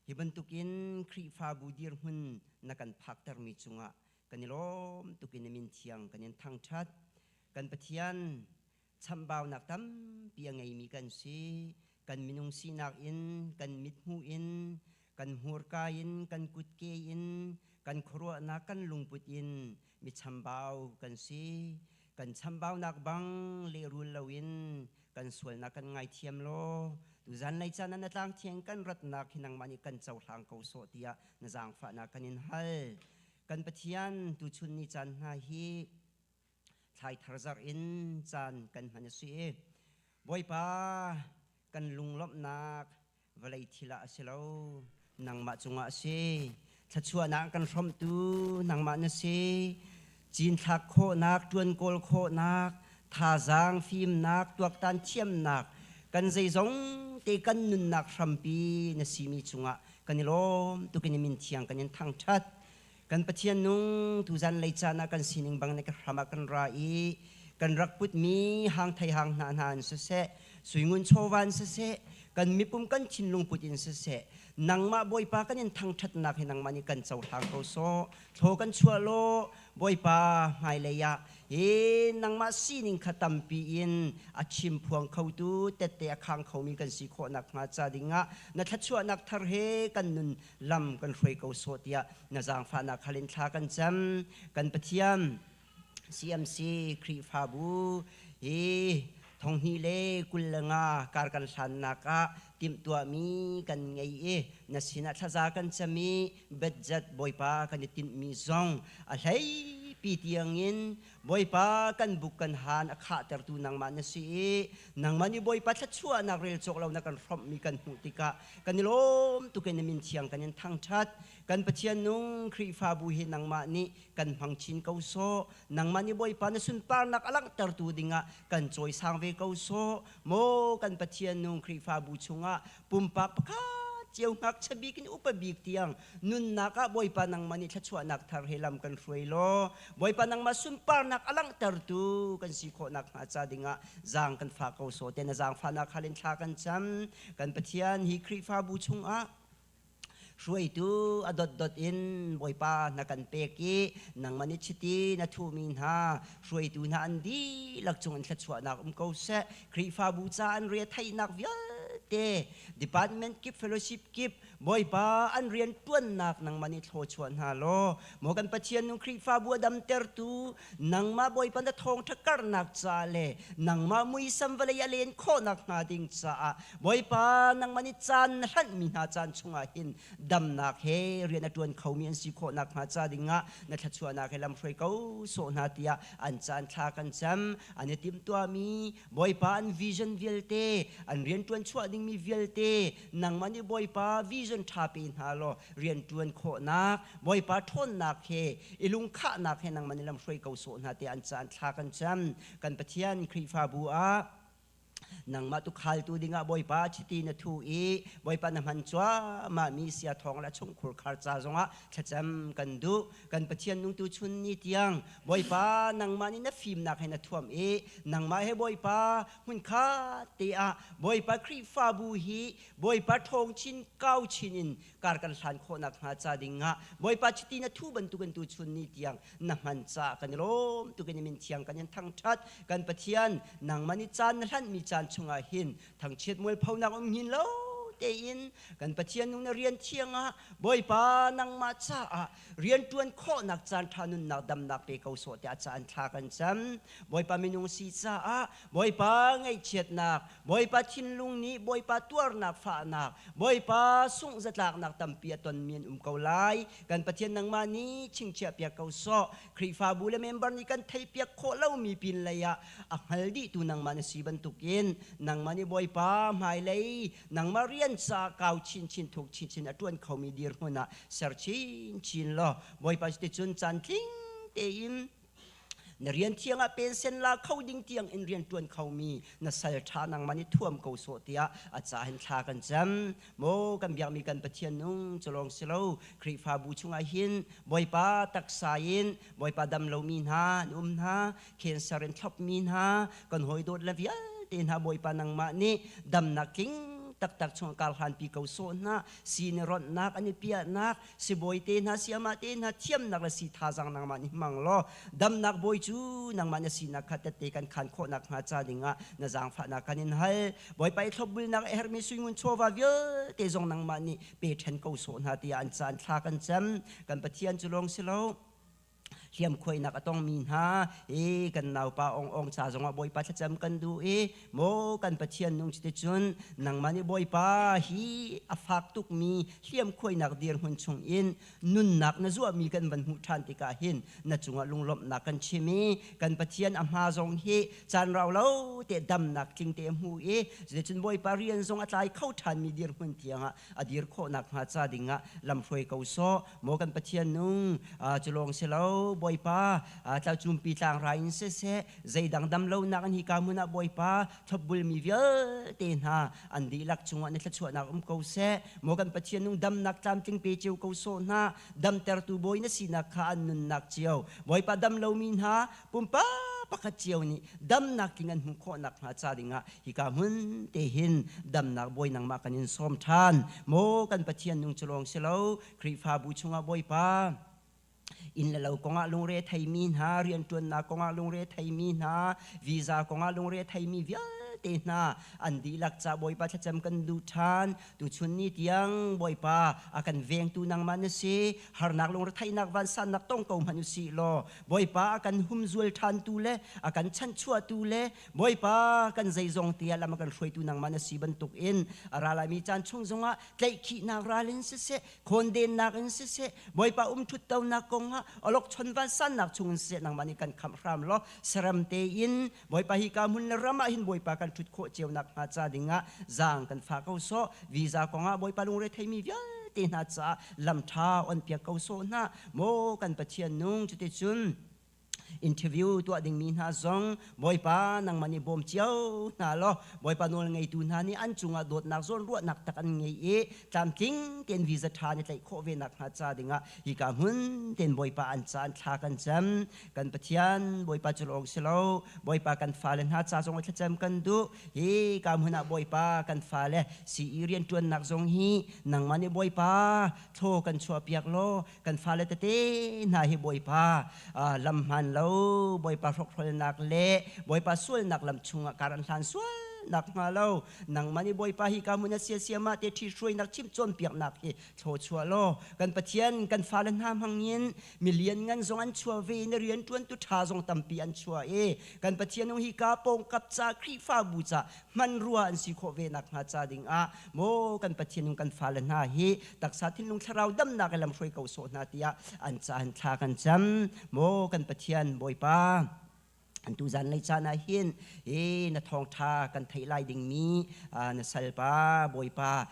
hi bantukin Khrihfabu dirhmun na kan phaktermi cungah kan i lawm tuk in na min thiang kan in thangṭhat. Kan Pathian, chamhbaunak tampi a ngeimi kan si. Kan minung sinak in, kan mithmuh in, kan hmurka in, kan kutke in, kan khuaruahnak, kan lungput in mi chambau kan si. Kan chambaunak bang lehrul loin kan sualnak kan ngaithiam law tuzan lei caan ah na tlang thiang kan ratnak hi nangmah nih kan cohlang ko sawh tiah na zaangfahnak kan in hal. Kan Pathian, tuchun ni caan hna hi thlai thar zarh in caan kan hman a si i Bawipa kan lunglawmhnak vawlei thil ah a si lo, nangmah cungah a si. Thluachuahnak kan hrawmhtu nangmah na si. Cinthlak khawhnak, ṭuan kawl khawhnak, thazaang fimnak, tuaktan thiamnak, kan zeizong te kan nunnak hrampi na simi cungah kan i lawm tukin i min thiang kan in thangṭhat. Kan Pathian nung tuzan lei caan ah kan sining bang ne ka hram ah kan ra i kan rak putmi hang thei hang hna hna in siseh, suingun chawva in siseh, kan mipum kan thinlung put in siseh, nangmah Bawipa kan in thangṭhatnak hi nangmah nih kan cohlang ko sawh. Thlaw kan chuah law Bawipa hmailei ah hi nangmah sining kha tampi in a chimphuang khotu tette a khang khomi kan si khawh nakhnga ca dingah na thluachuahnak thar he kan nun lam kan hruai ko sawh tiah na zaangfahnak hal in thla kan cam. Kan Pathian CMC Khrihfabu hi thonghnih le 25 kar kan hlannak ah timhtuahmi kan ngei i na sinah thlaza kan cam i budget Bawipa kan i tinhmi zong a hleipi tiangin Bawipa kan buk kan han a khahtertu nangmah na si i nangmah nih Bawipa thluachuahnak rel cawk lo na kan hrawmhmi kan hmuh tikah kan i lawm tuk in na min thiang kan in thangṭhat. Kan Pathian nung Khrihfabu hi nangmah nih kan hmang chin ko sawh. Nangmah nih Bawipa na sunparnak a langhtertu dingah kan cawisang ve ko sawh. Maw kan Pathian nung Khrihfabu chungah pumpak pakhat cio ngakchia bik in upa bik tiang nunnak ah Bawipa nangmah nih thluachuahnak thar he lam kan hruai law Bawipa nangmah sunparnak a langhtertu kan si khawh nakhnga ca dingah zaang kan fah ko sawh te na zaangfahnak hal in thla kan cam. Kan Pathian, hi Khrihfabu chungah hruaitu a dotdot in Bawipa na kan pek i nangmah nih chiti na thuhmi hna hruaitu hna an dihlak cung in thluachuahnak um ko seh. Khrihfabu ca an re theihnak vialte, department kip, fellowship kip, Bawipa an rian ṭuannak nangmah nih thluachuah hna law, maw kan Pathian nung Khrihfabu a damtertu nangmah Bawipa na thawngṭha karhnak ca le nangmah muisam vawlei a len khawhnak hnga ding caah Bawipa nangmah nih caan na hlanhmi hna caan chungah hin damnak he rian a ṭuan khomi an si khawh nakhnga ca dingah na thluachuahnak he lamhruai ko sawh hna tiah an caan thla kan cam. An i timhtuahmi Bawipa an vision vialte, an rianṭuan chuah dingmi vialte nangmah nih Bawipa vision ṭha pe hna law rianṭuan khawhnak Bawipa ṭhawnnak he i lungkhahnak he nangmah nih lamhruai ko sawh hna tiah an caan thla kan cam. Kan Pathian, Khrihfabu ah Nangmah tu khaltu dingah Bawipa chiti na thu i Bawipa na hman cuahmah mi sia thawng le chungkhur khar ca zongah thlacam kan duh. Kan Pathian nung tu chun ni tiang Bawipa nangmah nih na fimnak he na thuam i nangmah he Bawipa hmunkhat te ah Bawipa Khrihfabu hi Bawipa ṭhawng chin kau chin in kar kan hlan khawhnak hnga ca dingah Bawipa chiti na thu bantukin tu chun ni tiang na hman ca kan i lawm tukin i min thiang kan in thangṭhat. Kan Pathian, nangmah nih caan na hlanhmi caan chungah hin thangchiat mualphonak um hin lo tein kan Pathian nung na rian thiang ah Bawipa nangmah caah rian ṭuan khawhnak caan ṭha nunnak damnak pe ko sawh tiah caan thla kan cam. Bawipa minung si caah Bawipa ngaihchiatnak, Bawipa thinlung nih Bawipa tuarnak fahnak, Bawipa sungh zatlaknak tampi a tonmi an um ko lai. Kan Pathian nangmah nih chingchiah piak ko sawh. Khrihfabu le member nih kan theihpiak khawh lomi pin lei ah a hngal dihtu nangmah na si bantukin nangmah nih Bawipa hmailei nangmah rian ca kau chinchin thuk chinchin a ṭuan khomi dirhmun ah ser chinchin law Bawipa cuticun caan tling tein na rian thiang ah pensen la kho ding tiang in rian ṭuan khomi na sal ṭha nangmah nih thuam ko sawh tiah a ca hin thla kan cam. Maw kan biakmi kan Pathian nung cu lawng si lo, Khrihfabu chungah hin Bawipa taksa in Bawipa dam lomi hna an um hna, cancer in thlopmi hna, kan hawi dawt le vialte hna Bawipa nangmah nih damnak tling taktak chungah kar hlanpi ko sawh hna. Si ni ronhnak an i piahnak sibawi te hna, siamah te hna thiamnak le si thazaang nangmah nih hmang law damnak bawi cu nangmah na sinak kha tette kan khan khawhnak hnga ca dingah na zaangfahnak kan in hal. Bawipa i thlopbulnak a herhmi suingun chawva vialte zong nangmah nih pe ṭhen ko sawh hna tiah an caan thla kan cam. Kan Pathian cu lawng si lo, hliamkhuainak a tongmi hna i kan naupa Ong Ong ca zongah Bawipa thlacam kan duh i maw kan Pathian nung cuticun nangmah nih Bawipa hi a fak tukmi hliamkhuainak dirhmun chungin nunnak na zuahmi kan van hmuh ṭhan tikah hin na cungah lunglawmhnak kan chim i kan Pathian a hma zong hi caan rau lo te damnak tling te a hmu i cuticun Bawipa rian zong a tlai kho ṭhanmi dirhmun tiangah a dir khawhnak hnga ca dingah lamhruai ko sawh. Maw kan Pathian nung, cu lawng si lo, Bawipa, tlaucumpi tlangrai in siseh, zeidang dam lonak in hika hmun ah Bawipa thlopbulmi vialte hna an dihlak cungah na thluachuahnak um ko seh. Maw kan Pathian nung, damnak tlamtling pe cio ko sawh hna. Damtertu Bawi na sinak kha an nunnak cio. Bawipa, dam lomi hna pumpak pakhat cio nih damnak tling an hmuh khawh nakhnga ca dingah hika hmun te hin damnak Bawi nangmah kan in sawm ṭhan. Maw kan Pathian nung cu lawng si lo, Khrihfabu chungah Bawipa inn le lo kongah lungre theimi hna, rianṭuannak kongah lungre theimi hna, visa kongah lungre theimi vialte hna an dihlak ca Bawipa thlacam kan duh ṭhan. Tuchun ni tiang Bawipa a kan vengtu nangmah na si. Harnak lungretheihnak vansannak tong ko hmanh u sih law Bawipa a kan humzual ṭhantu le a kan chanhchuahtu le Bawipa kan zeizong tiah lam a kan hruaitu nangmah na si bantukin a ra laimi caan chung zongah tlaihkhihnak ral in siseh, khawndennak in siseh, Bawipa umṭhuttonak kongah awlokchon vansannak chungin siseh nangmah nih kan khamh hram law saram tein Bawipa hika hmun le ram ah hin Bawipa kan ṭhut khawh cio nakhnga ca dingah zaang kan fah ko sawh. Visa kongah Bawipa lungre theimi vialte hna caah lam ṭha on piak ko sawh hna. Maw kan Pathian nung, cuticun interview tuah dingmi hna zong Bawipa nangmah nih bawm cio hna law Bawipa nawl ngeitu hna nih an cungah dawtnak zawnruahnak tak an ngei i tlamtling tein visa ṭha an i tlaih khawh ve nakhnga ca dingah hika hmun tein Bawipa an ca an thla kan cam. Kan Pathian Bawipa cu lawng si lo, Bawipa kan fale hna ca zong thlacam kan duh. Hi ka hmun ah Bawipa kan fale sii rianṭuannak zong hi nangmah nih Bawipa thlaw kan chuahpiak law kan fale tete hna hi Bawipa lam hmaan lo, Bawipa hrokhrolnak le Bawipa sualnak lam chungah kar an hlan sual nak hnga lo. Nangmah nih Bawipa hi ka hmun a sia siamah te ṭhi hruainak chimh cawnpiaknak hi thlaw chuah law kan Pathian kan fale hna hmangin mi lianngan zong an chuah ve na rianṭuantu ṭha zong tampi an chuah i kan Pathian nung hi ka pawngkap ca Khrihfabu ca hmanrua an si khawh ve nakhnga ca dingah maw kan Pathian nung kan fale hna hi taksa thinlung thlarau damnak i lamhruai ko sawh hna tiah an ca an thla kan cam. Maw kan Pathian Bawipa, tu zanlei caan ah hin hi na thawngṭha kan theih lai dingmi na salpa Bawipa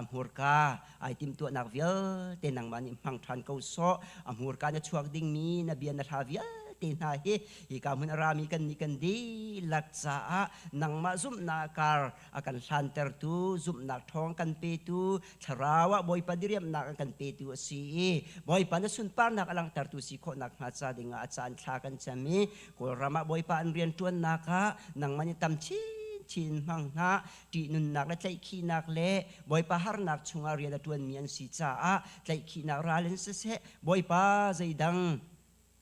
hmurka ai timhtuahnak vialte nangmah nih hmang ṭhan ko sawh. A hmurka na chuak dingmi na bia na hla vialte vialte hna hi hika hmun a rami kan nih kan dihlak caah nangmah zumhnak kar a kan hlantertu zumhnak ṭhawng kan petu thlarau ah Bawipa diriamnak a kan petu a si i Bawipa na sunparnak a langhtertu si khawhnak hnga ca dingah a caan thla kan cam i Kawlram ah Bawipa an rian ṭuannak ah nangmah nih tam chinchin hmang hna ṭihnunnak le tlaihkhihnak le Bawipa harnak chungah rian a ṭuanmi an si caah tlaihkhihnak ral in siseh Bawipa zeidang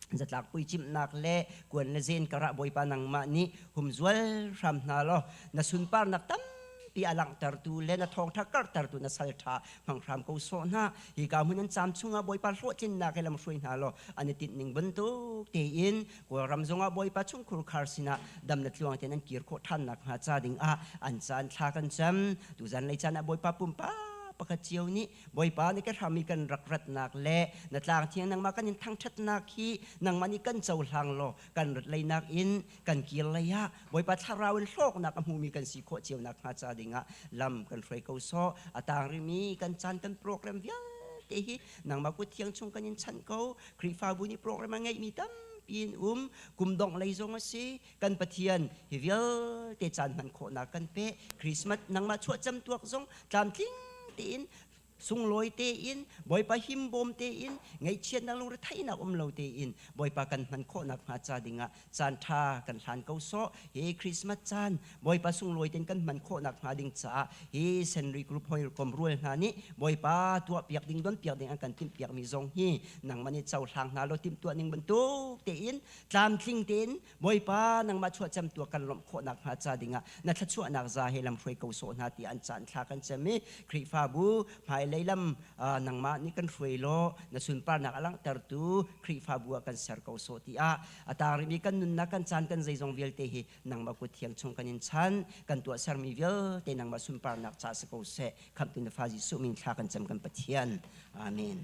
zatlak puicimhnak le kuan le zen karah Bawipa nangmah nih humzual hram hna law na sunparnak tampi a langhtertu le na thawngṭha karhtertu na salṭha hmang hram ko sawh hna. Hika hmun an caam chungah Bawipa hlawhtlinnak he lamhruai hna law an i tinhning bantuk tein Kawlram zongah Bawipa chungkhur khar sinah dam le tluang tein an kir khawh ṭhan nakhnga ca dingah an caan thla kan cam. Tuzan lei caan ah Bawipa pumpak pakhat cio nih Bawipa nih ka hram i kan rak ratnak le na tlang thiang nangmah kan in thangṭhatnak hi nangmah nih kan cohlang law kan rat leinak in kan kir lei ah Bawipa thlarau in hlawknak a hmumi kan si khawh cio nakhnga ca dingah lam kan hruai ko sawh. A tang rihmi kan caan kan program vialte hi nangmah kut thiang chung kan in chanh ko. Khrihfabu nih program a ngeihmi tampi in um. Kum dongh lei zong a si. Kan Pathian hi vialte caan hman khawhnak kan pe. Christmas nangmah chuahcam tuak zong tlamtling tein sunglawi tein Bawipa himbawm tein ngaihchiatnak lungretheihnak um lo tein Bawipa kan hman khawhnak hnga ca dingah caan ṭha kan hlan ko sawh. Hi Christmas caan Bawipa sunglawi tein kan hman khawhnak hnga ding caah hi Senri Group hawikom rual hna nih Bawipa tuahpiak ding donpiak ding an kan timhpiakmi zong hi nangmah nih cohlang hna law timhtuah ning bantuk tein tlamtling tein Bawipa nangmah chuahcam tuah kan lawmh khawhnak hnga ca dingah na thluachuahnak za he lamhruai ko sawh hna tiah an caan thla kan cem i Khrihfabu hmailei lam nangmah nih kan hruai law na sunparnak a langhtertu Khrihfabu ah kan ser ko sawh tiah a tang rihmi kan nunnak kan caan kan zeizong vialte hi nangmah kut thiang chung kan in chan kan tuahsermi vialte nangmah sunparnak ca si ko seh khamhtu na fa Jesuh min thla kan cem kan Pathian amen.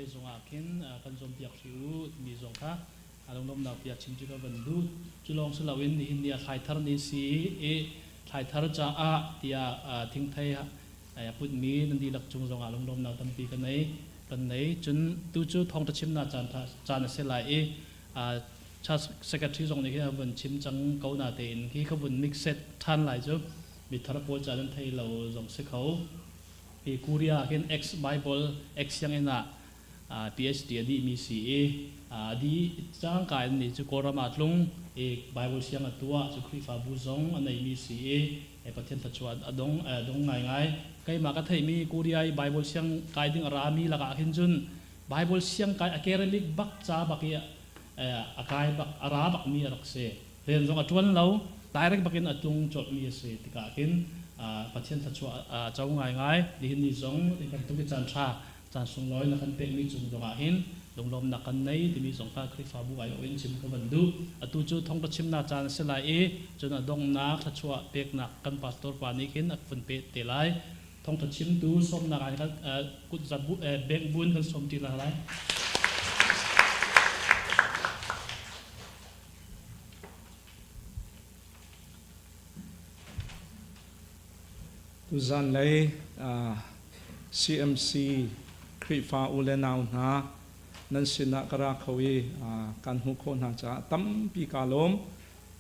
lei zongah khin kan zuampiak hrih u timi zong kha lunglawmhnak bia chim cu ka van duh. Cu lawng si loin nihin ni ah thlaithar ni si i thlaithar caah tiah thingthei a putmi nan dihlak cung zongah lunglawmhnak tampi ka nei kan nei. Cun tu cu thawngṭha chimnak caan caan a si lai i church secretary zong nih hin a vun chim cang ko na tein khi ka vun mix set ṭhan lai cu mithar pawl ca nan thei lo zong si kho. Hi Korea ah khin ex Bible ex sianginn ah PhD a dihmi si i a dih cangka in nih cu Kawlram ah tlung i Bible siang a tuah cu Khrihfabu zong a neimi si i Pathian thluachuah a dong dong ngaingai. Keimah ka theihmi Korea i Bible siang kai ding a rami lakah khin cun Bible siang kai a academic bak ca bak i a kai bak a ra bakmi a rak si. Rian zong a ṭuan lo, direct bakin a tlung colhmi a si tikah khin Pathian thluachuah a co ngaingai. Nihin ni zong hi bantuk i caan ṭha, caan sunglawi na kan pekmi cung zongah hin lunglawmnak kan nei timi zong kha Khrihfabu aiawh in chim ka van duh. Atu cu thawngṭha chimnak caan a si lai i cun a donghnak thluachuah peknak kan pastor pa nih khin a vun peh te lai. Thawngṭha chimtu sawmnak ah kan kut bengh buin kan sawm ṭi lai. Tuzanlei CMC Khrihfa u le nau hna nan sinah ka ra kho i kan hmuh khawh hna caah tampi kaa lawm.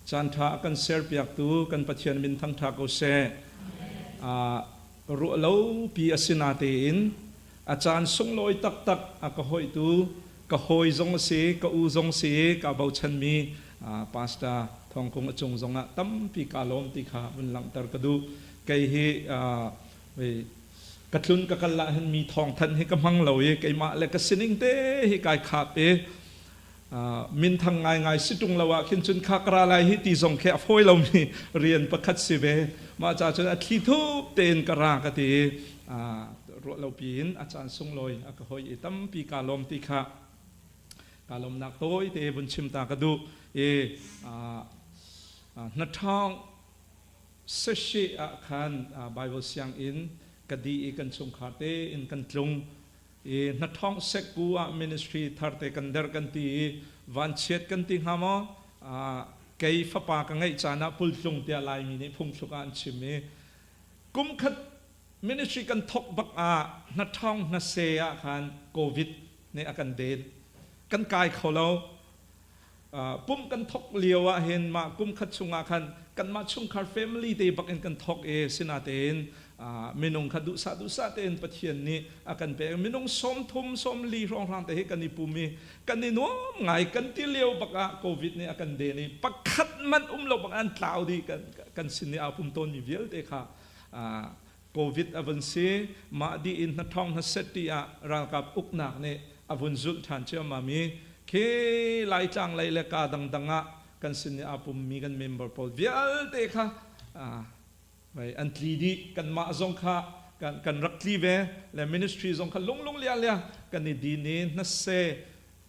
Caanṭha a kan serpiaktu kan Pathian min thangṭha ko seh. Ruah lopi a si natein a caan sunglawi taktak a ka hawihtu ka hawi zong a si, ka u zong si i kaa bochanmi Pastor Thawng Kung a cung zongah tampi kaa lawm ti kha vun langhter ka duh. Kei hi ka tlun ka kal ah hin mi thawngthanh hi ka hmang lo i keimah le ka sining te hi kai khap i minthang ngaingai si ṭung lo ah khin cun kha ka ra lai hi ti zong khi a fawi lomi rian pakhat si ve. Mah ca cun a thli thup tein ka ra ka ti i ruah lo piin a caan sunglawi a ka hoi i tampi kaa lawm ti kha kaa lawmnak tawi te vun chim ta ka duh i hnaṭhawng sashi ah khan Bible sianginn ka dih i kan chungkhar tein kan tlung i hnaṭhawng sekku ah ministry thar te kan der kan ti i vanchiat kan ti hnga maw kei fapa ka ngeih caan ah pultlung tiah Laimi nih phungthluk ah an chim i kumkhat Ministry kan thawk bak ah hnaṭhawng hnase ah khan COVID nih a kan den. Kan kai kho lo. Pumh kan thawk lio ah hin mah kum khat chungah khan kanmah chungkhar family te bak in kan thawk i sinatein minung kha duhsah duhsah tein Pathian nih a kan pek. Minung 30 40 hrawnghrang te hi kan i pum i kan i nuam ngai kan ti lio bak ah COVID nih a kan den i pakhat hmanh um lo bak an tlau dih kan kan sin i aa pum tawnmi vialte kha COVID a vun si. Mah dih in hnathawng hnaset ti ah ralkap uknak nih a vun zulh ṭhan ciammam i khi Laitlang lei le kaa dangdang ah kan sin i aa pummi kan member pawl vialte kha an tli dih. Kanmah zong kha kan rak tli ve le ministry zong kha lunglung lialia kan i din i hnase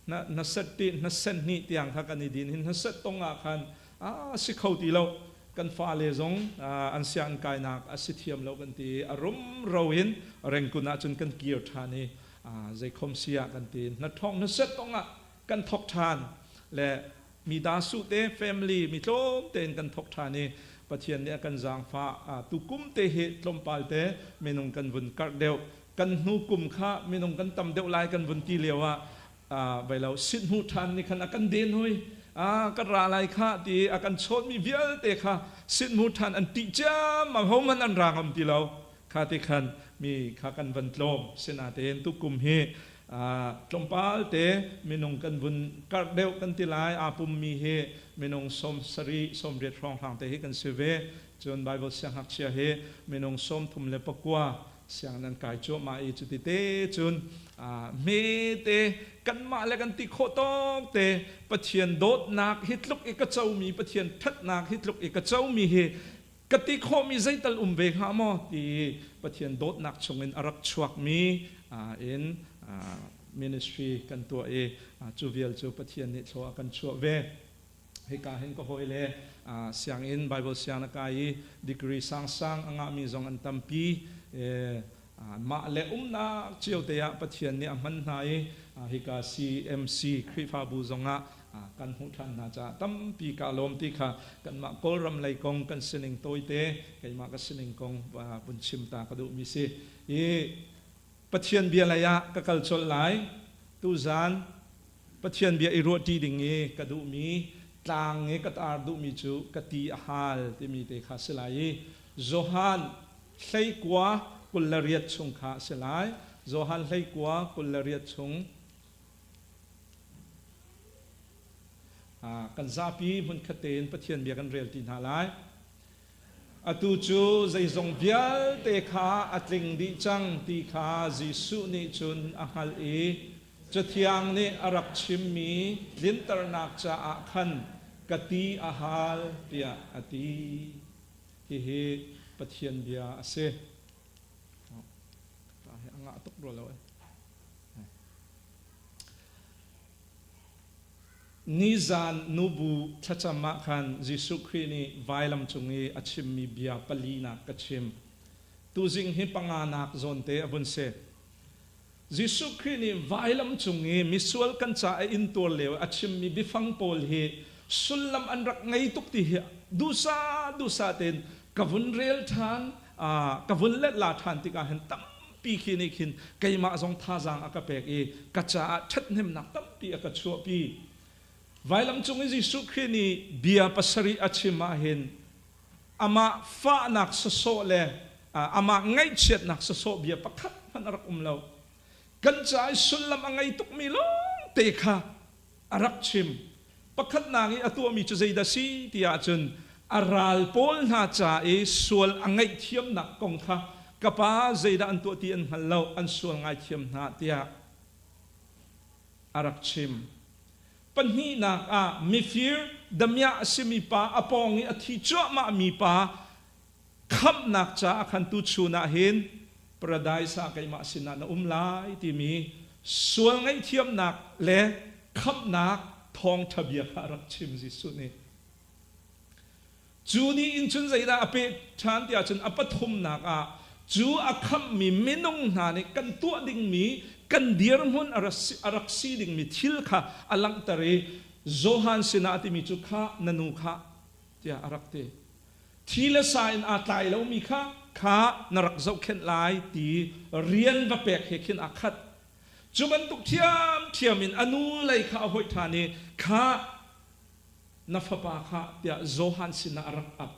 hnaset ti hnasen hnih tiang kha kan i din hi hnaset tong ah khan a si kho ti lo kan fale zong an sianginn kainak a si thiam lo kan ti a rumro in rengkun ah cun kan kir ṭhan i zeikhom si ah kan ti hnathawng hnaset tong ah kan thok ṭhan le mi da su te family mi tlawm tein kan thok ṭhan i Pathian nih a kan zaangfah tukum te hi tlawmpal te minung kan vun karh deuh kan hnu kum kha minung kan tam deuh lai kan vun ti lio ah vai lo sit hmu ṭhan nih khan a kan den hui kan ra lai kha ti a kan chawnmi vialte kha sit hmu ṭhan an ṭih ciammam hohmanh an ra ngam ti lo kha ti khan mi kha kan van tlawm sinatein tukum hi tlawmpal te minung kan vun karh deuh kan ti lai aa pummi hi minung 70 80 hrawnghrang te hi kan si ve cun Bible siangngakchia hi minung 39 sianginn an kai cuahmah i cuti te cun hmete kanmah le kan ti khawh tawk te Pathian dawtnak hi tluk i ka comi Pathian ṭhatnak hi tluk i ka comi hi ka ti khawhmi zeital um ve hnga maw ti Pathian dawtnak chungin a rak chuakmi in ministry kan tuah i cu vial cu Pathian nih thlua a kan chuah ve. Hika hin ka hawile sianginn Bible siang na kai i degree sangsang a ngahmi zong an tampi. Mah le umnak cio te ah Pathian nih a hman hna i hika CMC Khrihfabu zongah kan hmuh ṭhan hna caah tampi ka lawm ti kha kanmah Kawlram lei kong kan sining tawite keimah ka sining kong vun chim ta ka duhmi si. I Pathian bia lei ah ka kal colh lai. Tuzan Pathian bia i ruahṭi ding i ka duhmi tlang i ka tar duhmi cu ka ti a hal timi te kha si lai i Johan hleikua 28 chung kha a si lai. Johan hleikua 28 chung kan zapi hmunkhat tein Pathian bia kan rel ti hna lai. Atu cu zeizong vialte kha a tling dih cang ti kha Jesuh nih cun a hngalh i Cathiang nih a rak chimmi tlinternak caah khan ka ti a hal tiah a ti. Hihi Pathian bia a si. A ngah tuk rua lo eh. Nizan nubu thlacam ah khan Jesuh Khrih nih vailam cung i a chimmi bia palinak ka chim. Tuzing hi panganak zawnte a vun si. Jesuh Khrih nih vailam cung i misual kan ca a intuar lio a chimmi biafang pawl hi sullam an rak ngei tuk ti hi duhsah duhsah tein ka vun rel ṭhan, ka vun let la ṭhan tikah hin tampi khi nih khin keimah zong thazaang a ka pek i ka caah ṭhathnemnak tampi a ka chuahpi. Vailam cung i Jesuh Khrih nih bia pasarih a chim ahhin amah fahnak sawsawh le amah ngaihchiatnak sawsawh bia pakhat hmanh a rak um lo. Kan ca i sullam a ngei tukmi lawngte kha a rak chim. Pakhatnak i a tuahmi cu zeidah si ti ahcun a ral pawl hna ca i sual a ngaihthiamnak kong kha ka pa zeidah an tuah ti an hngal lo, an sual ngaithiam hna tiah a rak chim. Pahnihnak ah mifir damiah a simi pa a pawng i a thi cuahmahmi pa khamhnak caah khan tuchun ah hin paradise ah keimah sinah na um lai timi sual ngaihthiamnak le khamhnak thawngṭha bia kha a rak chim Jesuh nih. Cu ni in cun zeidah a peh ṭhan tiah cun a pathumnak ah cu a khamhmi minung hna nih kan tuah dingmi kan dirhmun a rak si dingmi thil kha a langhter i Johan sinah a timi cu kha na nu kha tiah a rak ti. Thi le sa in aa tlai lomi kha kha na rak zohkhenh lai ti rian va pek he khin aa khat. Cu bantuk ṭhiamṭhiam in a nu lei kha a hoih ṭhan i kha na fapa kha tiah Johan sinah a rak ap.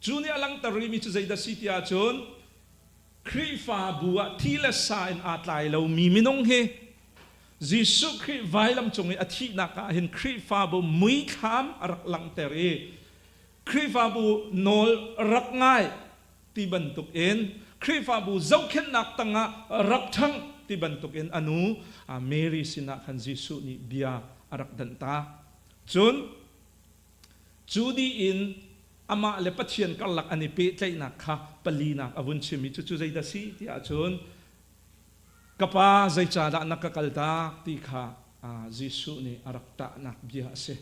Cu nih a langhter rihmi cu zeidah si ti ahcun Khrihfabu ah thi le sa in aa tlai lomi minung hi Jesuh Khrih vailam cung i a thihnak ah hin Khrihfabu muithlam a rak langhter i Khrihfabu nawl rak ngai ti bantuk in Khrihfabu zohkhenhnak tangah rak ṭhang ti bantuk in a nu Mary sinah khan Jesuh nih bia a rak danh ta. Cun cu dih in amah le Pathian karlak an i pehtlaihnak kha palinak a vun chim i cucu zeidah si ti ahcun ka pa zeicahdah na ka kaltak ti kha Jesuh nih a rak ṭahnak bia a si.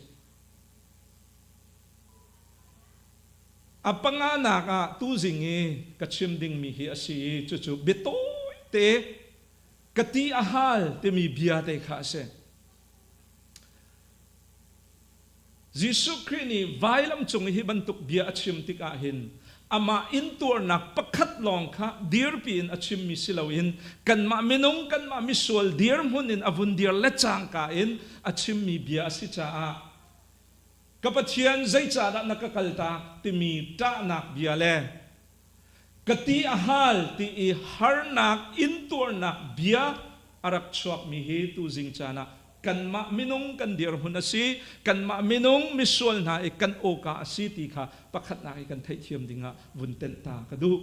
A panganak ah tuzing i ka chim dingmi hi a si i cucu biatawite ka ti a hal timi bia te kha a si. Jesuh Khrih nih vailam cung i hi bantuk bia a chim tikah hin amah intuarnak pakhat lawng kha dirpi in a chimmi si loin kanmah minung kanmah misual dirhmun in a vun dir le cangka in a chimmi bia a si caah ka Pathian zeicahdah na ka kaltak timi ṭahnak bia le ka ti a hal ti i harnak intuarnak bia a rak chuakmi hi tuzing caan ah kanmah minung kan dirhmun a si, kanmah minung misual hna i kan awka a si ti kha pakhatnak i kan theihthiam dingah vun tenh ta ka duh.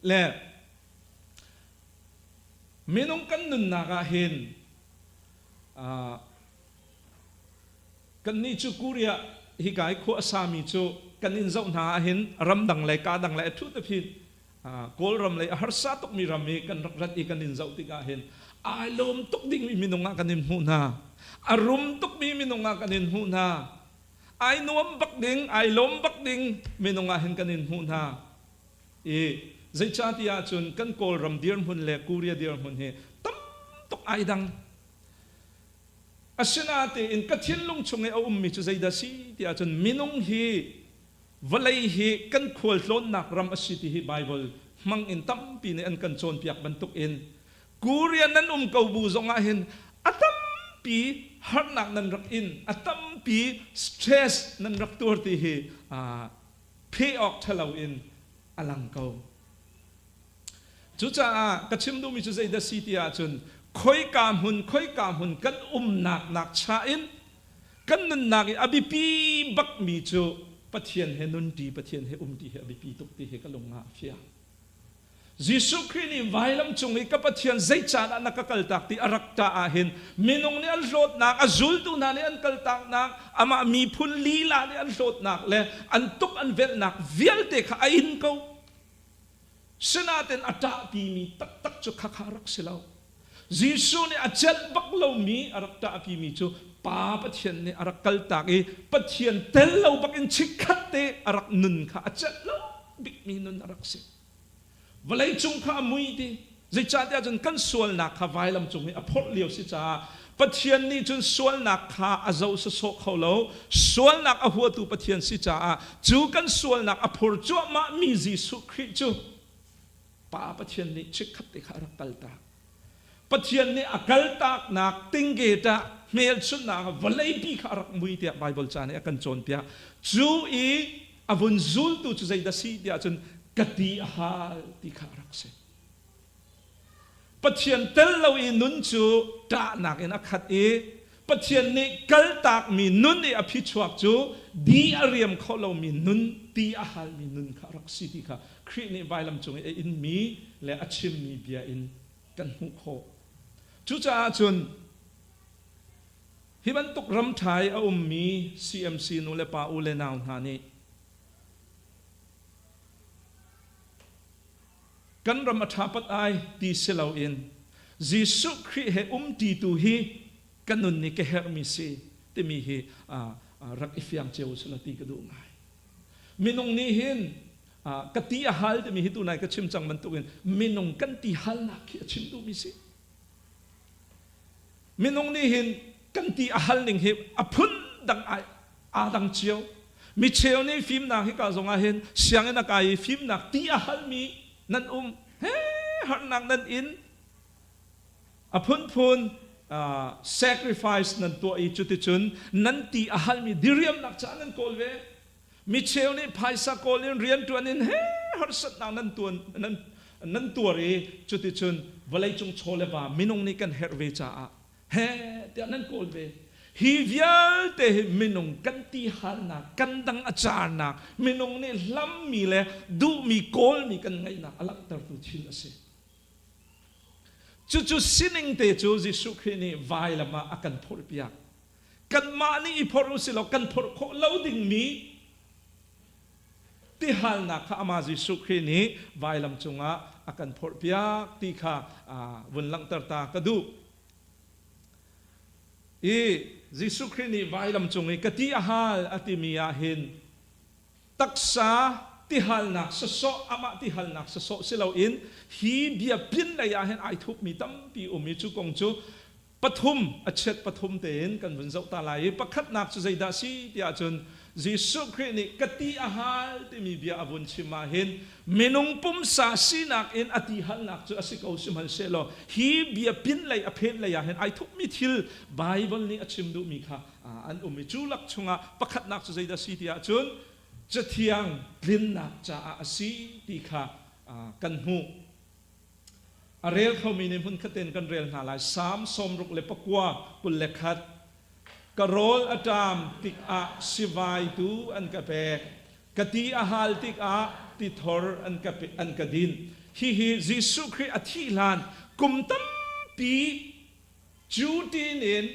Le minung kan nunnak ah hin Kannih cu Korea hika i khua a sami cu kan in zoh hna ahhin ramdang lei kadang lei a ṭhu te phin Kawlram lei a harsa tukmi ram i kan rak rat i kan in zoh tikah hin Ai lawm tuk dingmi minung ah kan in hmuh hna. A rum tukmi minung ah kan in hmuh hna. Ai nuam bak ding, ai lawm bak ding minung ah hin kan in hmuh hna. I zeicahtiah ahcun kan Kawlram dirhmun le Korea dirhmun hi tam tuk ai dang. Asinain ka thinlung chung i a ummi cu zeidah si ti ahcun minung hi vawlei hi kan khualtlawnnak ram a si ti hi Baibal hmang in tampi nih an kan cawnpiak bantuk in Korea nan um ko bu zongah hin a tampi harnak nan rak in, a tampi stress nan rak tuar ti hi pheh awk ṭhalo in a lang ko. Cucaah ka chim duhmi cu zeidah si ti ahcun khoika hmun khoika hmun kan umnak nak cha in kan nunnak i a biapi bakmi cu Pathian he nunṭi, Pathian he umṭi hi a biapi tuk ti hi ka lung ah a fiang. Jesuh Khrih nih vailam cung i ka Pathian zeicahdah na ka kaltak ti a rak ṭah ahhin minung nih an hlawtnak, a zultu hna nih an kaltaknak, amah miphun lila nih an hlawtnak le an tuk an velhnak vialte kha a in ko. Sinain a ṭahpimi taktak cu khakha rak si lo. Jesuh nih a celh bak lomi a rak ṭahpimi cu Pa Pathian nih a rak kaltak i Pathian tel lo bakin chikkhat te a rak nun kha a celh lo bikmi nun a rak si. Vawleicung kha a mui ti. Zeicahtiah cun kan sualnak kha vailam cung i a phorh lio si caah Pathian nih cun sualnak kha a zoh sawsawh kho lo. Sualnak a huatu Pathian si caah cu kan sualnak a phur cuahmahmi Jesuh Khrih cu Pa Pathian nih chikkhat te kha a rak kaltak. Pathian nih a kaltaknak tingge-tah hmelchunhnak vawleipi kha a rak mui tiah Baibal ca nih a kan cawnpiak. Cu i a vun zultu cu zeidah si tiah cun ka ti a hal ti kha a rak si. Pathian tel lo i nun cu ṭahnak in a khat i Pathian nih kaltakmi nun i a phichuak cu di a riam kho lomi nun, ti a halmi nun kha a rak si ti kha Khrih nih vailam cung i a inmi le a chimmi bia in kan hmuh khawh. Cucaah cun hi bantuk ram ṭha i a ummi CMC nu le pa u le nau hna nih Kan ram a ṭha pat ai ti si loin Jesuh Khrih he umṭitu hi ka nun nih ka herhmi si timi hi rak i fiang cio usih law ti ka duh ngai. Minung nih hin ka ti a hal timi hi tunai ka chim cang bantukin minung kan ti halnak khi a chim duhmi si. Minung nih hin kan ti a hal ning hi a phun dang ai aa dang cio. Mi cheu nih fimnak hika zongah hin sianginn a kai i fimnak ti a halmi nan um. He harnak nan in a phunphun sacrifice nan tuah i cuticun nan ti a halmi diriamnak caah nan kawl ve. Mi cheu nih phaisa kawl in rianṭuan in he harsatnak nan tuan nan nan tuar i cuticun vawleicung chaw le va minung nih kan herh ve caah he tiah nan kawl ve. Hi vialte hi minung kan ti halnak, kan dang a carnak, minung nih hlammi le duhmi kawlmi kan ngeihnak a langhtertu thil a si. Cucu sining te cu Jesuh Khrih nih vailam ah a kan phurhpiak. Kanmah nih i phorh u silaw kan phorh khawh lo dingmi tihalnak kha amah Jesuh Khrih nih vailam cungah a kan phorhpiak ti kha vun langhter ta ka duh. I Jesuh Khrih nih vailam cung i ka ti a hal a timi ah hin taksa tihalnak sawsawh amah tihalnak sawsawh si loin hi bia pin lei ah hin ai thupmi tampi um i cu kong cu pathum a chiat pathum tein kan vun zoh ta lai i pakhatnak cu zeidah si tiah cun Jesuh Khrih nih ka ti a hal timi bia a vun chim ah hin minung pumsa sinak in a ti halnak cu a si ko sihmanhsehlaw hi bia pin lei a phen lei ah hin ai thupmi thil Baibal nih a chim duhmi kha an um i cu lak chungah pakhatnak cu zeidah si tiah cun Cathiang tlinnak caah a si ti kha kan hmuh. A rel khomi nih hmunkhat tein kan rel hna lai. Salm 69 21 Ka rawl a ṭam tikah sivai tu an ka pek. Ka ti a hal tikah tithor an ka, an ka dinh. Hihi Jesuh Khrih a thih hlan kum tampi cu ṭin in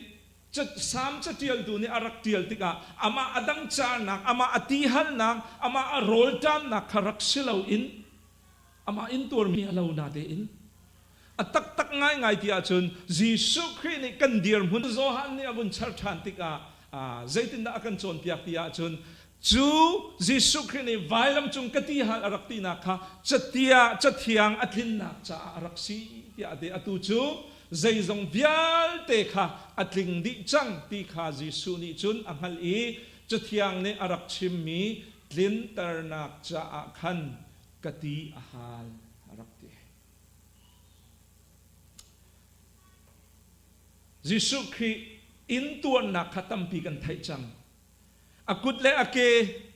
Salm caṭialtu nih a rak ṭial tikah amah a dang carnak, amah a ti halnak, amah a rawlṭamnak kha rak si loin amah intuarmi a lo natein. A taktak ngaingai ti ahcun Jesuh Khrih nih kan dirhmun Johan nih a vun char ṭhan tikah zeitindah a kan cawnpiak ti ahcun cu Jesuh Khrih nih vailam cung ka ti hal a rak tinak kha catia cathiang a tlinnak caah a rak si tiah a ti. Atu cu zeizong vialte kha a tling dih cang ti kha Jesuh nih cun a hngalh i cathiang nih a rak chimmi tlinternak caah khan ka ti a hal a rak ti. Jesuh Khrih intuarnak kha tampi kan theih cang. A kut le a ke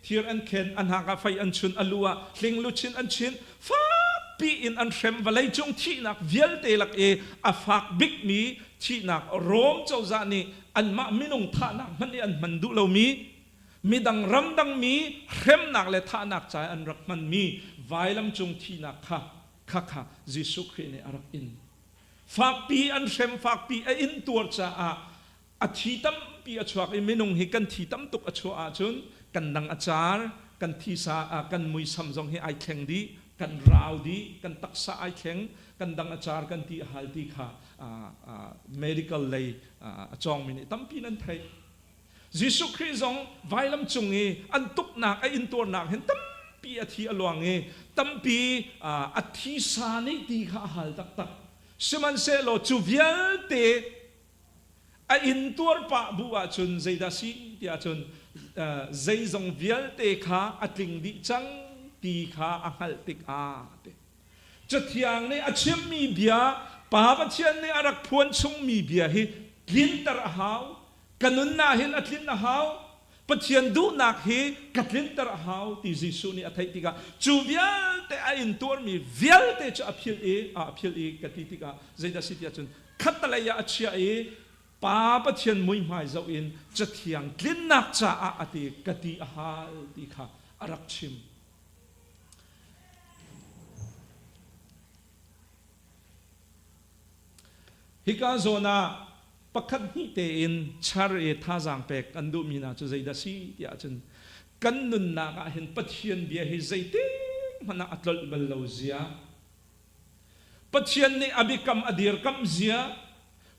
thir an khen, a hnak ah fei an chun, a lu ah hling luchin an chin, fakpi in an hrem vawleicung thihnak vialte lak i a fak bikmi thihnak Rom cozah nih anmah minung thahnak hmanh i an hman duh lomi midang ramdangmi hremnak le thahnak ca i an rak hmanmi vailam cung thihnak kha khakha Jesuh Khrih nih a rak in. Fakpi an hrem, fakpi a intuar caah a thi tampi a chuak i minung hi kan thi tam tuk a chuah ahcun kan dang a car, kan thisa, kan muisam zong hi ai thleng dih, kan rau dih, kan taksa ai thleng, kan dang a car, kan ti a hal ti kha medical lei a cawngmi nih tampi nan theih. Jesuh Khrih zong vailam cung i an tuknak a intuarnak hin tampi a thi a luang i tampi a thisa nih ti kha a hal taktak. Sihmanhsehlaw cu vialte a intuar pah bu ahcun zeidah si ti ahcun zeizong vialte kha a tling dih cang ti kha a hngalh tikah ti. Cathiang nih a chimmi bia, Pa Pathian nih a rak phuan chungmi bia hi tlinter a hau. Ka nunnak hin a tlin a hau. Pathian duhnak hi ka tlinter a hau ti Jesuh nih a theih tikah cu vialte a intuarmi vialte cu a philh i a philh i ka ti tikah zeidah si tiah cun khattalei ah a chiah i Pa Pathian muihmai zoh in Cathiang tlinnak caah a ti ka ti a hal ti kha a rak chim. Hika zawn ah pakhat hnih tein char i thazaang pek an duhmi hna cu zeidah si tiah cun kan nunnak ah hin Pathian bia hi zeitik hmanh ah a tlolh bal lo zia Pathian nih a biakam a dirkamh zia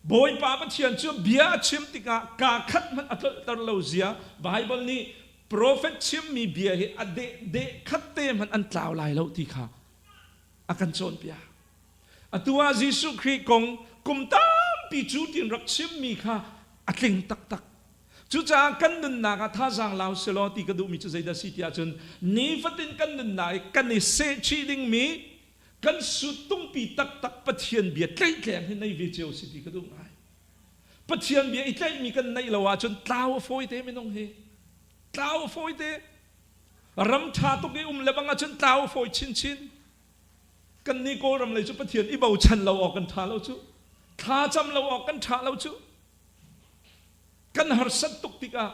Bawipa Pathian cu bia a chim tikah kaa khat hmanh a tlolhter lo zia Baibal nih profet chimmi bia hi a deh deh khat te hmanh an tlau lai lo ti kha a kan cawnpiak. Atu ah Jesuh Khrih kong kum tampi cu tin rak chimmi kha a tling taktak. Cucaah kan nunnak ah thazaang lau selaw ti ka duhmi cu zeidah si tiah cun nifatin kan nunnak i kan i sehchih dingmi kan suttungpi taktak Pathian bia tlaihtleng hi nei ve cio si ti ka duh ngai. Pathian bia i tlaihmi kan neih lo ahcun tlau a fawi te minung hi. Tlau a fawi te. Ram ṭha tuk i um le bang ahcun tlau a fawi chinchin. Kannih Kawlram lei cu Pathian i bochan lo awk kan ṭha lo cu. Thlacam lo awk kan ṭha lo cu. Kan harsat tuk tikah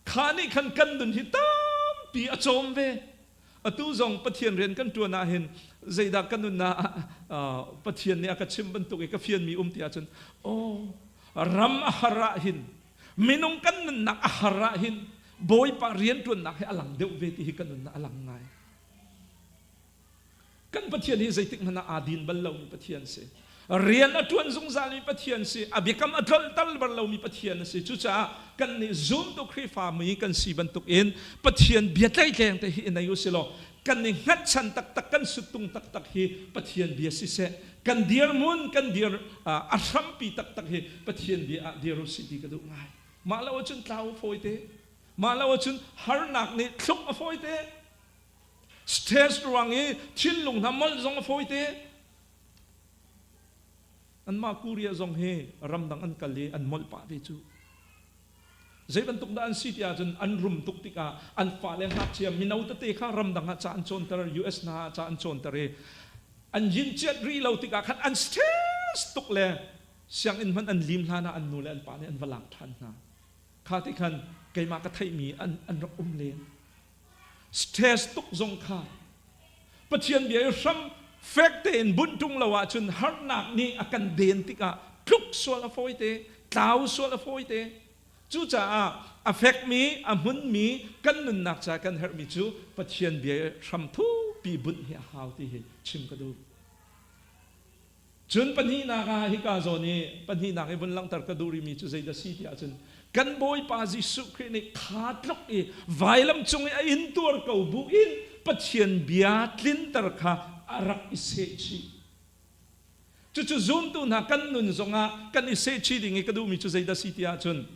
kha nih khan kan nun hi tampi a cawm ve. Atu zong Pathian rian kan ṭuan ah hin zeidah ka nun ah Pathian nih a ka chimh bantuk i ka fianmi um ti ahcun aw ram a har ah hin minung kan nunnak a har ah hin Bawipa rianṭuannak hi a lang deuh ve ti hi ka nunnak a lang ngai. Kan Pathian hi zeitik hmanh ah aa din bal lomi Pathian si. Rian a ṭuan zungzalmi Pathian si. A biakam a tlolhter bal lomi Pathian a si. Cucaah kan nih zumtu Khrihfa mi kan si bantukin Pathian bia tleitleng te hi i nei u si law kan i hngatchan taktak kan suttung taktak hi Pathian bia siseh kan dirhmun kan dir a hrampi taktak hi Pathian bia ah dir u si ti ka duh ngai. Mah lo ahcun tlau a fawi te. Mah lo ahcun harnak nih thluk a fawi te. Stress ruang i thinlung hna molh zong a fawi te. Anmah Korea zong hi ramdang an kal i an molh pah ve cu. Zei bantuk dah an si ti ahcun an rum tuk tikah an fale ngakchia mino tete kha ramdang ah ca an cawnter, US hna ah ca an cawnter i an yin ciat rih lo tikah khan an stress tuk le sianginn hmanh an lim hlan ah an nu le an pa nih an va lak ṭhan hna. Kha ti khan keimah ka theihmi an, an rak um len. Stress tuk zong kha Pathian bia i hram fek tein bunh ṭung lo ahcun harnak nih a kan den tikah tluk sual a fawi te, tlau sual a fawi te. Cucaah a fekmi, a hmunmi kan nunnak ca kan herhmi cu Pathian bia i hram thukpi bunh hi a hau ti hi chim ka duh. Cun pahnihnak ah hika zawn i pahnihnak i vun langhter ka duh rihmi cu zeidah si ti ahcun kan Bawipa Jesuh Khrih nih kha tluk i vailam cung i a intuar ko bu in Pathian bia tlinter kha a rak i sehchih. Cucu zumtu hna kan nun zongah kan i sehchih ding i ka duhmi cu zeidah si ti ahcun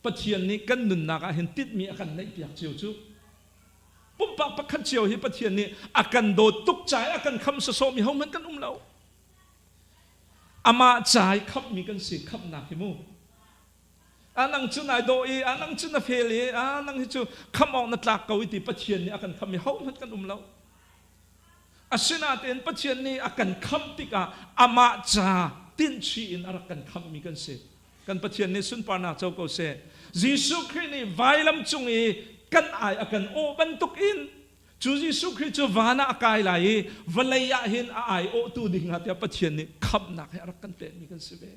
Pathian nih kan nunnak ah hin tinhmi a kan neihpiak cio cu. Pumpak pakhat cio hi Pathian nih a kan dawt tuk ca i a kan kham sawsawhmi hohmanh kan um lo. Amah ca i khamhmi kan si, khamhnak hi mu. A nang cu nai dawh i, a nang cu na fel i, a nang hi cu khamh awk na tlak ko i ti Pathian nih a kan khamh i hohmanh kan um lo. Asinain Pathian nih a kan khamh tikah amah ca tinhchih in a rak kan khamhmi kan si. Kan Pathian nih sunparnak co ko seh. Jesuh Khrih nih vailam cung i kan ai a kan awh bantuk in cu Jesuh Khrih cu van ah a kai lai i vawlei ah hin a ai awhtu ding ah tiah Pathian nih khamhnak he a rak kan pekmi kan si ve.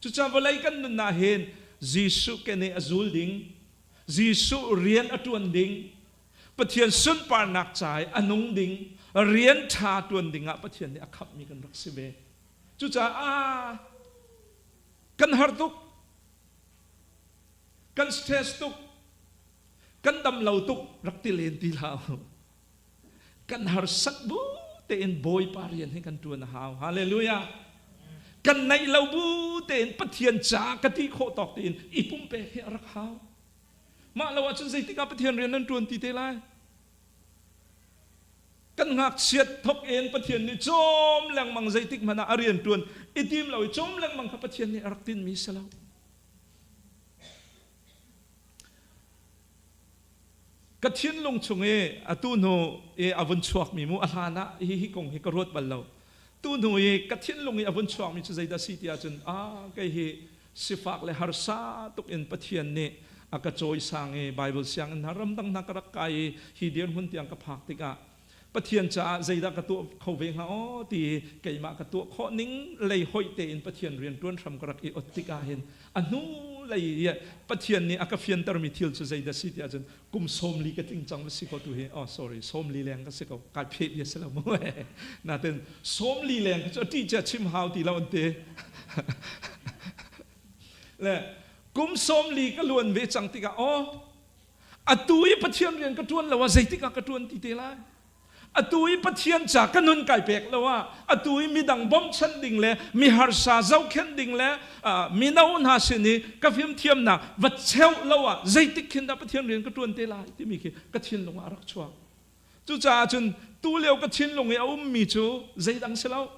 Cucaah vawlei kan nun ah hin Jesuh keneh a zul ding, Jesuh rian a ṭuan ding, Pathian sunparnak ca i a nung ding, rian ṭha ṭuan ding ah Pathian nih a khamhmi kan rak si ve. Cucaah kan har tuk, kan stress tuk, kan dam lo tuk rak ti len ti hlah u. Kan harsat bu tein Bawipa rian hi kan ṭuan a hau. Hallelujah. Kan neih lo bu tein Pathian ca ka ti khawh tawk tein i pumpek hi a rak hau. Mah lo ahcun zeitik ah Pathian rian nan ṭuan ti te lai? Kan ngakchiat thok in Pathian nih cawm lengmang zeitik hmanh ah a rian ṭuan i tim lo i cawm lengmang kha Pathian nih a rak tinmi si lo. Ka thinlung chung i atu hnu i a vun chuakmi mu a hlan ah hi hi kong hi ka ruat bal lo. Tu hnu i ka thinlung i a vun chuakmi cu zeidah si ti ahcun ah kei hi sifak le harsa tuk in Pathian nih a ka cawisang i Bible sianginn hna ramdang hna ka rak kai i hi dirhmun tiang ka phak tikah Pathian caah zeidah ka tuah kho ve hnga aw ti i keimah ka tuah khawh ning lei hoih tein Pathian rian ṭuan hram ka rak i ot tikah hin a hnu lei i Pathian nih a ka fiantermi thil cu zeidah si ti ahcun kum 40 ka tling cang va si ko tu hi oh sorry 40 leng ka si ko kai pheh bia si lo mu natin 40 leng cu a ṭih cia chim hau ti lo an ti le kum 40 ka luan ve cang tikah oh atu i Pathian rian ka ṭuan lo ah zeitik ah ka ṭuan ti te lai Atu i Pathian ca ka nun kai pek lo ah atu i midang bawmhchanh ding le mi harsa zohkhenh ding le mino hna sin i ka fimthiamnak va cheuh lo ah zeitik khin dah Pathian rian ka ṭuan te lai timi khi ka thinlung ah a rak chuak. Cucaah cun tulio ka thinlung i a ummi cu zeidang si lo.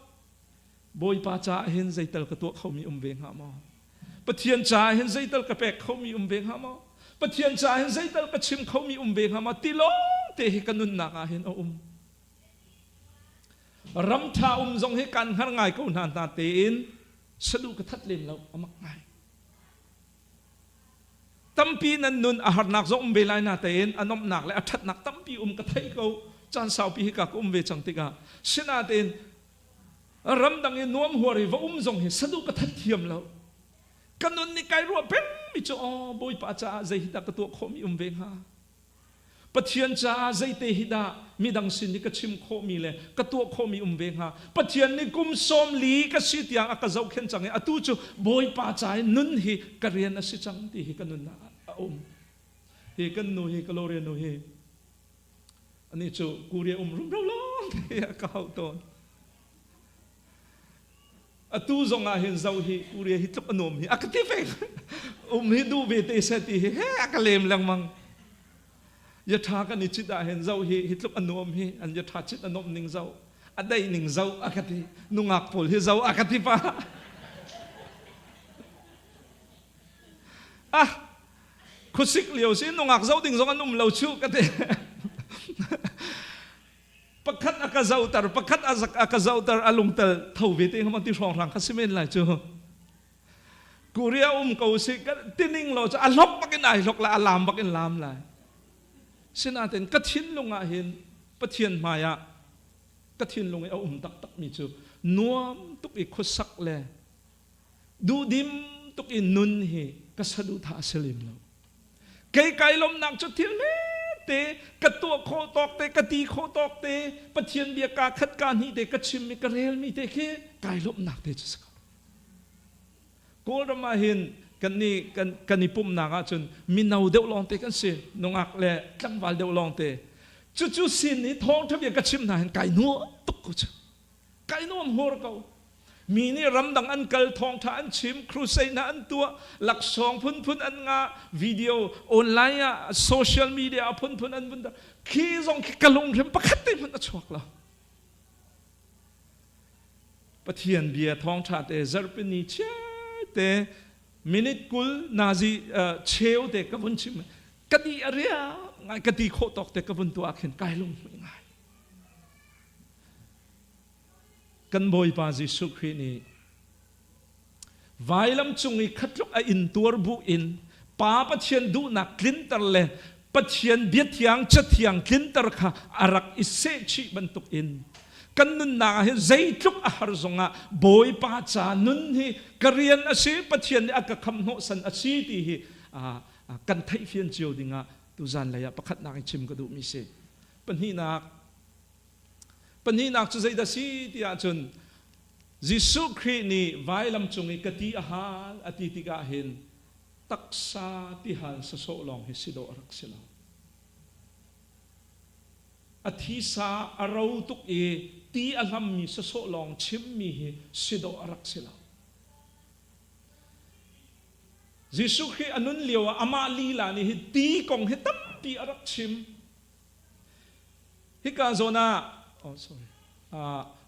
Bawipa caah hin zeital ka tuah khomi um ve hnga maw? Pathian caah hin zeital ka pek khomi um ve hnga maw? Pathian caah hin zeital ka chim khomi um ve hnga maw? Ti lawng te hi ka nunnak ah hin a um. Ram ṭha um zong hi kan hngar ngai ko hna hna tein saduh ka that lem lo a mak ngai. Tampi nan nun a harnak zong um ve lai na tein a nomhnak le a ṭhatnak tampi um ka thei ko. Caan saupi hi ka ka um ve cang tikah sinatein ramdang i nuam huar i va um zong hi saduh ka that thiam lo ka nun nih kai ruah pengmi cu aw bawipa caah zei hi dah ka tuah khawhmi um ve hnga Pathian caah zeite hi dah midang sin i ka chim khawhmi le ka tuah khawhmi um ve hnga Pathian nih kum 40 ka si tiang a ka zohkhenh cang i atu cu Bawipa ca i nun hi ka rian a si cang ti hi ka nun ah a um hi kan nu hi ka Gloria nu hi Anih cu Korea um rumro lawng te a ka hauh tawn. Atu zong ah hin zo hi Korea hi tluk a nuam hi a ka ti peng. Um hi duh ve te seh ti hi he a ka lem lengmang. Ya tha kan i cit ah hin zo hi hi tluk a nuam hi an ya tha cit a nuamh ning zo a daih ning zo a ka ti nungak pawl hi zo a ka ti pa. Ah khuasik lio si nungak zoh ding zong an um lo chu ka ti pakhat a ka zohter pakhat a ka zohter a lungtel tho ve te ngam ti hrawng hrang kha si men lai cu Korea um ko si tining lo cu a hlok bak in ai hlok lai a lam bak in lam lai sinain ka thinlung ah hin Pathian hmai ah ka thinlung i a um taktak mi cu nuam tuk i khuasak le Duhdim tuk in nun hi ka saduhthah a si lem lo. Kei kai lawmhnak cu thil hmete. te ka tuah khawh tawk te ka ti khawh tawk te Pathian bia ka khat ka hnih te ka chim i ka rel mi te khi kai lawmhnak te cu si ko. Kawlram ah hin kan ni kan kan i pumhnak ahcun mino deuh lawng te kan si nungak le tlangval deuh lawng te cucu sin i thawngtha bia ka chim hna hin kai nuam tuk ko cu kai nuam hur ko mi nih ramdang an kal thawngtha an chim crusade hna an tuah laksawng phunphun an ngah video online ah social media ah phunphun an vun khi zong khi ka lunghrim pakhat te hmanh a chuak lo Pathian bia thawngṭha te zarhpini chiate minute 20 nazi cheu te ka vun chim ka di a ria ngai ka ti khawh tawk te ka vun tuah khin kai lunghmuih ngai kan Bawipa Jesuh Khrih nih vailam cung i khatluk a in tuar bu in Pa Pathian duhnak tlinter le Pathian biathiang cathiang tlinter kha a rak i sehchih bantuk in kan nunnak ah hin zeitluk a har zongah Bawipa ca nun hi ka rian a si Pathian nih a ka kham hnawhsan a si ti hi kan theihfian cio dingah tuzan lei ah pakhatnak in chim ka duhmi si. Pahnihnak Pahnihnak cu zeidah si ti ahcun Jesuh Khrih nih vailam cung i ka ti a hal a ti tikah hin taksa tihal sasawh lawng hi si dawh a rak si lo. A thisa a ro tuk i ti a hlammi sasawh lawng chimmi hi si dawh a rak si lo. Jesuh Khrih a nun lio ah amah lila nih hi ti kong hi tampi a rak chim. Hika zawn ah, oh sorry,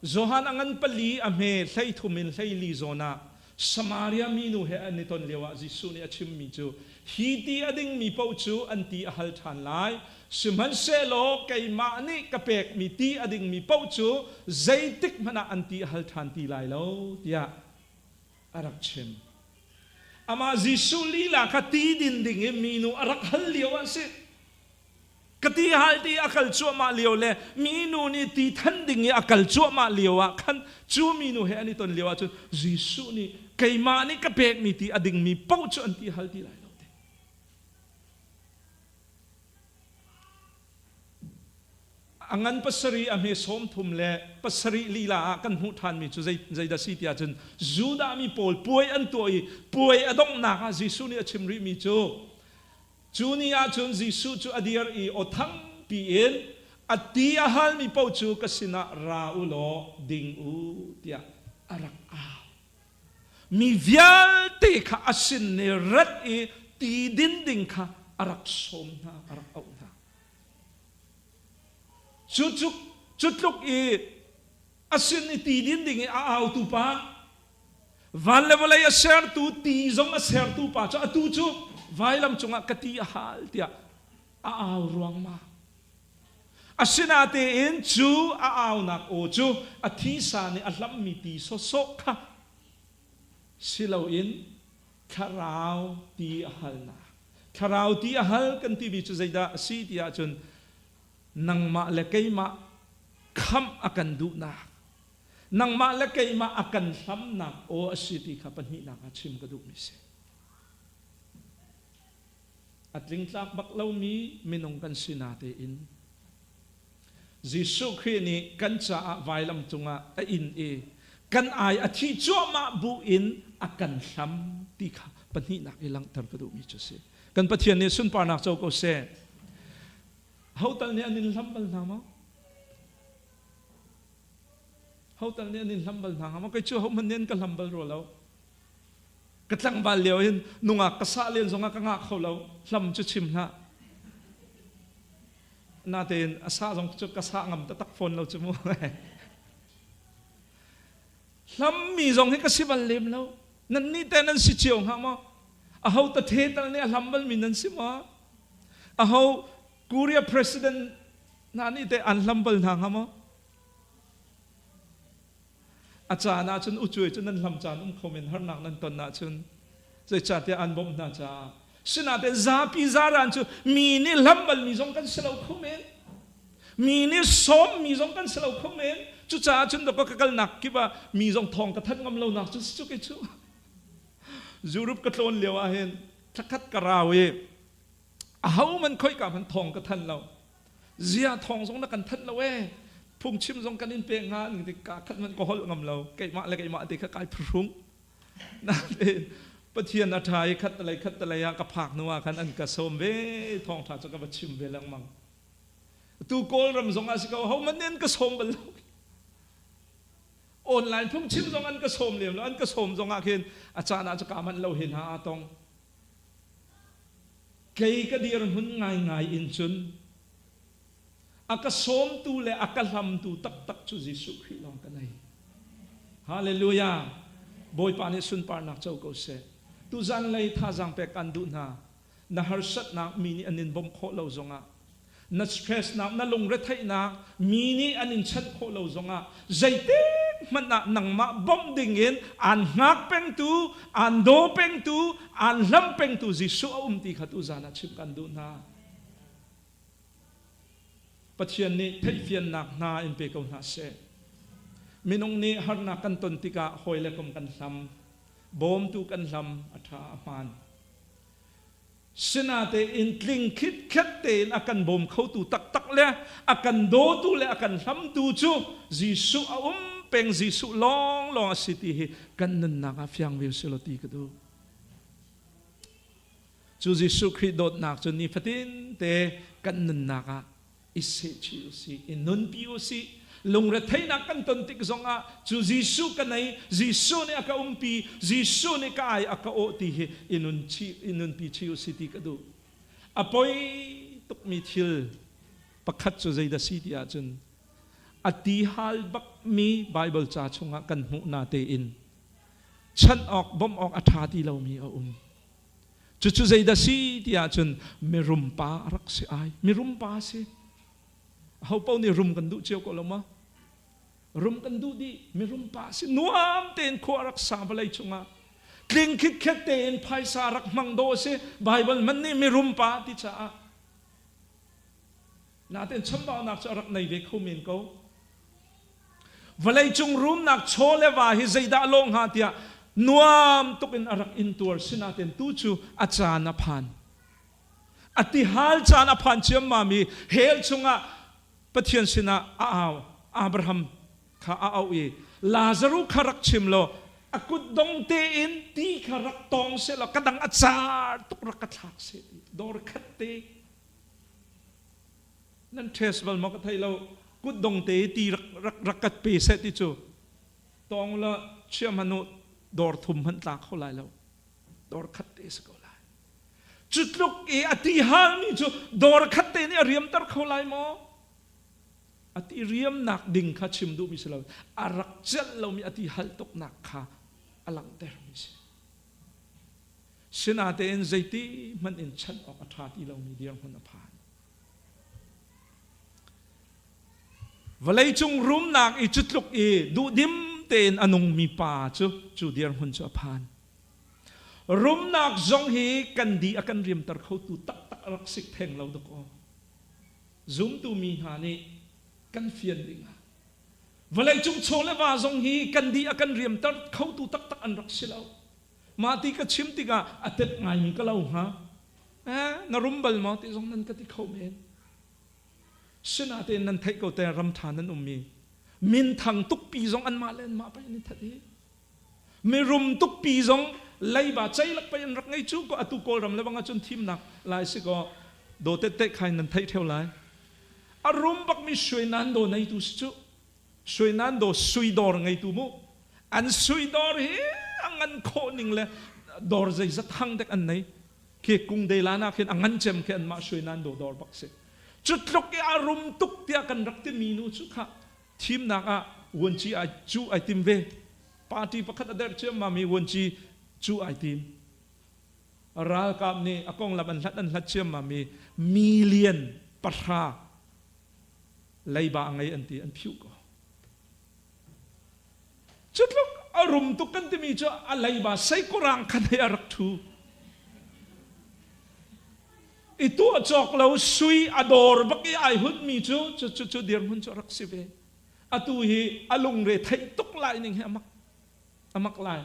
Johan a ngan pali a hme 13 in 14 zawn ah Samaria minu he an i ton lioah Jesuh nih a chimmi cu hi ti a dingmi paoh cu an ti a hal ṭhan lai sihmanhsehlaw keimah nih ka pekmi ti a dingmi paoh cu zeitik hmanh ah an ti a hal ṭhan ti lai lo tiah a rak chim. Amah Jesuh lila kha ti din ding i minu a rak hal lio ah a si. Ka ti hal ti a kal cuahmah lio le minu nih ti than ding i a kal cuahmah lio ah khan cu minu he an i ton lio ah cun Jesuh nih keimah nih ka pekmi ti a dingmi paoh cu an ti hal ti lai lo ti. A ngan pasarih a hme 37 lila ah kan hmuh ṭhanmi cu zeidah si tiah cun Judah mi pawl puai an tuah i puai a donghnak ah Jesuh nih a chim rihmi cu Cu ni ah cun Jesuh cu a dir i aw thangpi in, A ti a halmi paoh cu ka sinah ra u law ding u, tiah a rak au. Mi vialte kha a sin i rat i ti din ding kha a rak sawm hna, a rak auh hna. Cu, cu tluk i a sin i ti din ding i a autu pa Van le vawlei a sertu, ti zong a sertu pa cu atu cu vailam cungah ka ti a hal tiah a au ruangmang. Asinatein cu a aunak aw cu a thisa nih a hlammi ti sawsawh kha si loin thlarau ti a halnak. Thlarau ti a hal kan timi cu zeidah a si ti ahcun nangmah le keimah khamh a kan duhnak Nangmah le keimah a kan hlamnak aw a si ti kha pahnihnak ah chim ka duhmi si. A tlingtlak bak lomi minung kan si natein Jesuh Khrih nih kan caah vailam cungah a in i kan ai a thih cuahmah bu in a kan hlam ti kha pahnihnak i langhter ka duhmi cu si. Kan Pathian nih sunparnak co ko seh. Ho tal nih an in hlam bal hna maw? Ho tal nih an in hlam bal hna hnga maw? Kei cu hohmanh nih an ka hlam bal rua lo. Ka tlangval lio hin nungak ka sah len zongah ka ngah kho lo. Hlam cu chim hlah. Natein a sah zong cu ka sah ngam taktak fawn lo cu mu. Hlammi zong hi ka si bal lem lo. Nan nih teh nan si cio hnga maw? Aho ta the tal nih a hlam balmi nan si maw? Aho Korea president hna nih teh an hlam bal hna hnga maw? A caan ahcun ucuai cu nan hlam caan um kho men harnak nan ton ahcun zeicahtiah an bawmh hna caah sinain zapi zaran cu mi nih hlam balmi zong kan si lo kho men mi nih sawmmi zong kan si lo kho men cucaah cun dawk ka kalnak kip ah mi zong thawng ka thanh ngam lonak cu si cu kei cu Europe ka tlawn lio ah hin thlakhat ka rau i. Aho man khoika hmanh thawng ka thanh lo. Zia thawng zong na kan thanh lo ee. Phungchim zong kan in pek hnga ning ti ka khat hmanh ka holh ngam lo. Keimah le keimah te kha kai phuhrung. Nain Pathian a ṭha i khat talei khat talei ah ka phak hnu ah khan an ka sawm ve thawngṭha cu ka va chim ve lengmang. Tu Kawlram zong ah si ko ho man in ka sawm bal lo. Online phungchim zong an ka sawm lem lo. An ka sawm zong ah khin a caan ah cu ka manh lo hin ha tong. Kei ka dirhmun ngaingai in cun a ka sawmtu le a ka hlamtu taktak cu Jesuh Khrih lawng ka nei. Hallelujah! Bawipa nih sunparnak co ko seh. Tuzan lei thazaang pek kan duh hna. Na harsatnak mi nih an in bawmh khawh lo zongah, na stressnak, na lungretheihnak mi nih an in chanh khawh lo zongah zeitik hmanh ah nangmah bawmh dingin aan hngak pengtu, aan daw pengtu, aan hlam pengtu Jesuh a um ti kha tuzan ah chimh kan duh hna. Pathian nih theihfiannak hna in pe ko hna seh. Minung nih harnak kan ton tikah hawi le kom kan hlam, bawmtu kan hlam, a ṭha a hmaan. Sinatein tling khitkhet tein a kan bawm khotu taktak le a kan dawtu le a kan hlamtu cu Jesuh a um peng Jesuh lawnglawng a si ti hi kan nunnak ah fiang ve usih law ti ka duh. Cu Jesuh Khrih dawtnak cu nifatin te kan nunnak ah i sehchih usih, i nunpi usih. Lungretheihnak kan ton tik zongah cu Jesuh ka nei, Jesuh nih a ka umpi, Jesuh nih ka ai a ka awh ti hi i nun chih, i nunpi chih usih ti ka duh. A poi tukmi thil pakhat cu zeidah si ti ahcun a ti hal bakmi Bible ca chungah kan hmuh na tein chanh awk bawmh awk a ṭha ti lomi a um. Cucu zeidah si ti ahcun mirum pa a rak si ai. Mirum pa a si. Aho paoh nih rum kan duh cio ko lo maw? Rum kan duh dih. Mirum pa a si. Nuam tein khua a rak sa vawlei cungah. Tling khitkhet tein phaisa rak hmang dawh a si. Baibal hmanh nih mirum pa ti caah. Nain chambaunak cu a rak nei ve kho men ko. Vawleicung rumnak chaw le va hi zeidah lawh hnga tiah nuam tuk in a rak intuar sinain tu cu a caan a phan. A tihal caan a phan ciammam i hell chungah Pathian sinah a au. Abraham kha a auh i Lazaruh kha rak chim law a kutdong tein ti kha rak tawng seh law ka dang a car tuk rak ka thlak seh ti dor khat te Nan test bal maw ka thei lo. Kutdong te ti rak rak rak kat pe seh ti cu tawng la chiam hanu dor thum hmanh tla kho lai lo. Dor khat te si ko lai. Cu tluk i a ti halmi cu dor khat te nih a riamter kho lai maw? A ti riamnak ding kha chim duhmi si lo. A rak celh lomi a ti hal tuknak kha a langhtermi si. Sinatein zeiti hmanh in chanh awk a ṭha ti lomi dirhmun a phan. Vawleicung rumnak i cu tluk i duhdim tein a nungmi pa cu cu dirhmun cu a phan. Rumnak zong hi kan di a kan riamter khotu taktak a rak sik theng lo dakaw. Zumtu mi hna nih kan fian dingah vawleicung chaw le va zong hi kan di a kan riamter khotu taktak an rak si lo. Mah ti ka chim tikah a tet ngaimi ka lo hnga. Eh, na rum bal maw ti zong nan ka ti kho men. Sinatein nan theih ko te ram ṭha nan ummi. Minthang tukpi zong anmah le anmah pei an i that hi. Mirum tukpi zong leiba ceilak pei an rak ngei cu ko atu Kawlram le bang ahcun thimnak lai si ko do tette khai nan theih theo lai. A rum bakmi sui nan do nei tu si cu. Sui nan do sui dawr ngeitu mu. An sui dawr hi a ngan khawh ning le dawr zeizat hang dek an nei. Khi kung de la na khin a ngan cem khi anmah sui nan do dawr bak si. Cu tluk i a rum tuk tiah kan rak timi nu cu kha thimnak ah vuanci ai cu ai tim ve. Party pakhat a derh ciammam i vuanci cu ai tim. Ralkap nih a konglam an hlat an hlat ciammam i million pahra leiba a ngei an ti an phiuh ko. Cu tluk a rum tuk kan timi cu a leiba seikurang khan hei a rak ṭhu. I tuah cawk lo sui a dawr bak i ai hunmi cu cu cu cu dirhmun cu a rak si ve. Atu hi a lungre theih tuk lai ning hi a mak a mak lai.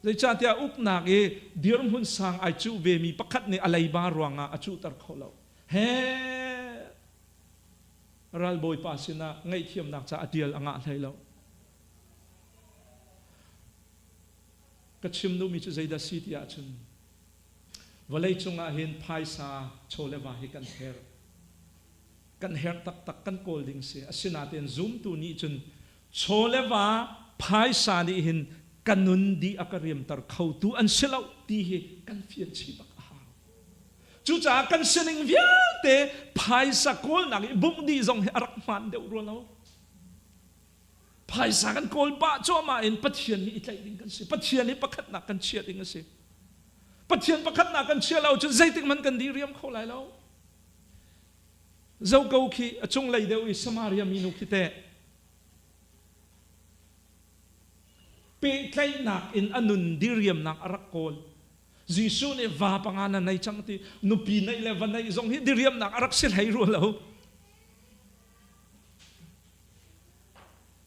Zeicahtiah uknak i dirhmun sang ai cuh vemi pakhat nih a leiba ruangah a cuhter kho lo. He ralbawipa sinah ngaihthiamnak ca a tial a ngah hlei lo. Ka chim duhmi cu zeidah si ti ahcun vawlei cungah hin phaisa chaw le va hi kan herh. Kan herh taktak kan kawl ding si. Asinain zumtu nih cun chaw le va phaisa nih hin ka nun dih a ka riamter khotu an si lo ti hi kan fian chih bak a hau. Cucaah kan sining vialte phaisa kawlnak i bungh dih zong hi a rak hmaan deuh rua lo. Phaisa kan kawl pah cuahmah in Pathian hi i tlaih ding kan si. Pathian hi pakhatnak kan chiah ding a si. Pathian pakhatnak kan chiah lo cun zeitik hmanh kan dih riam kho lai lo. Zo ko khi a cunglei deuh i Samaria minu khi teh pehtlaihnak in a nun diriamnak a rak kawl. Jesuh nih va panga na nei cang ti nupi neih le va neih zong hi diriamnak a rak si hlei rua lo.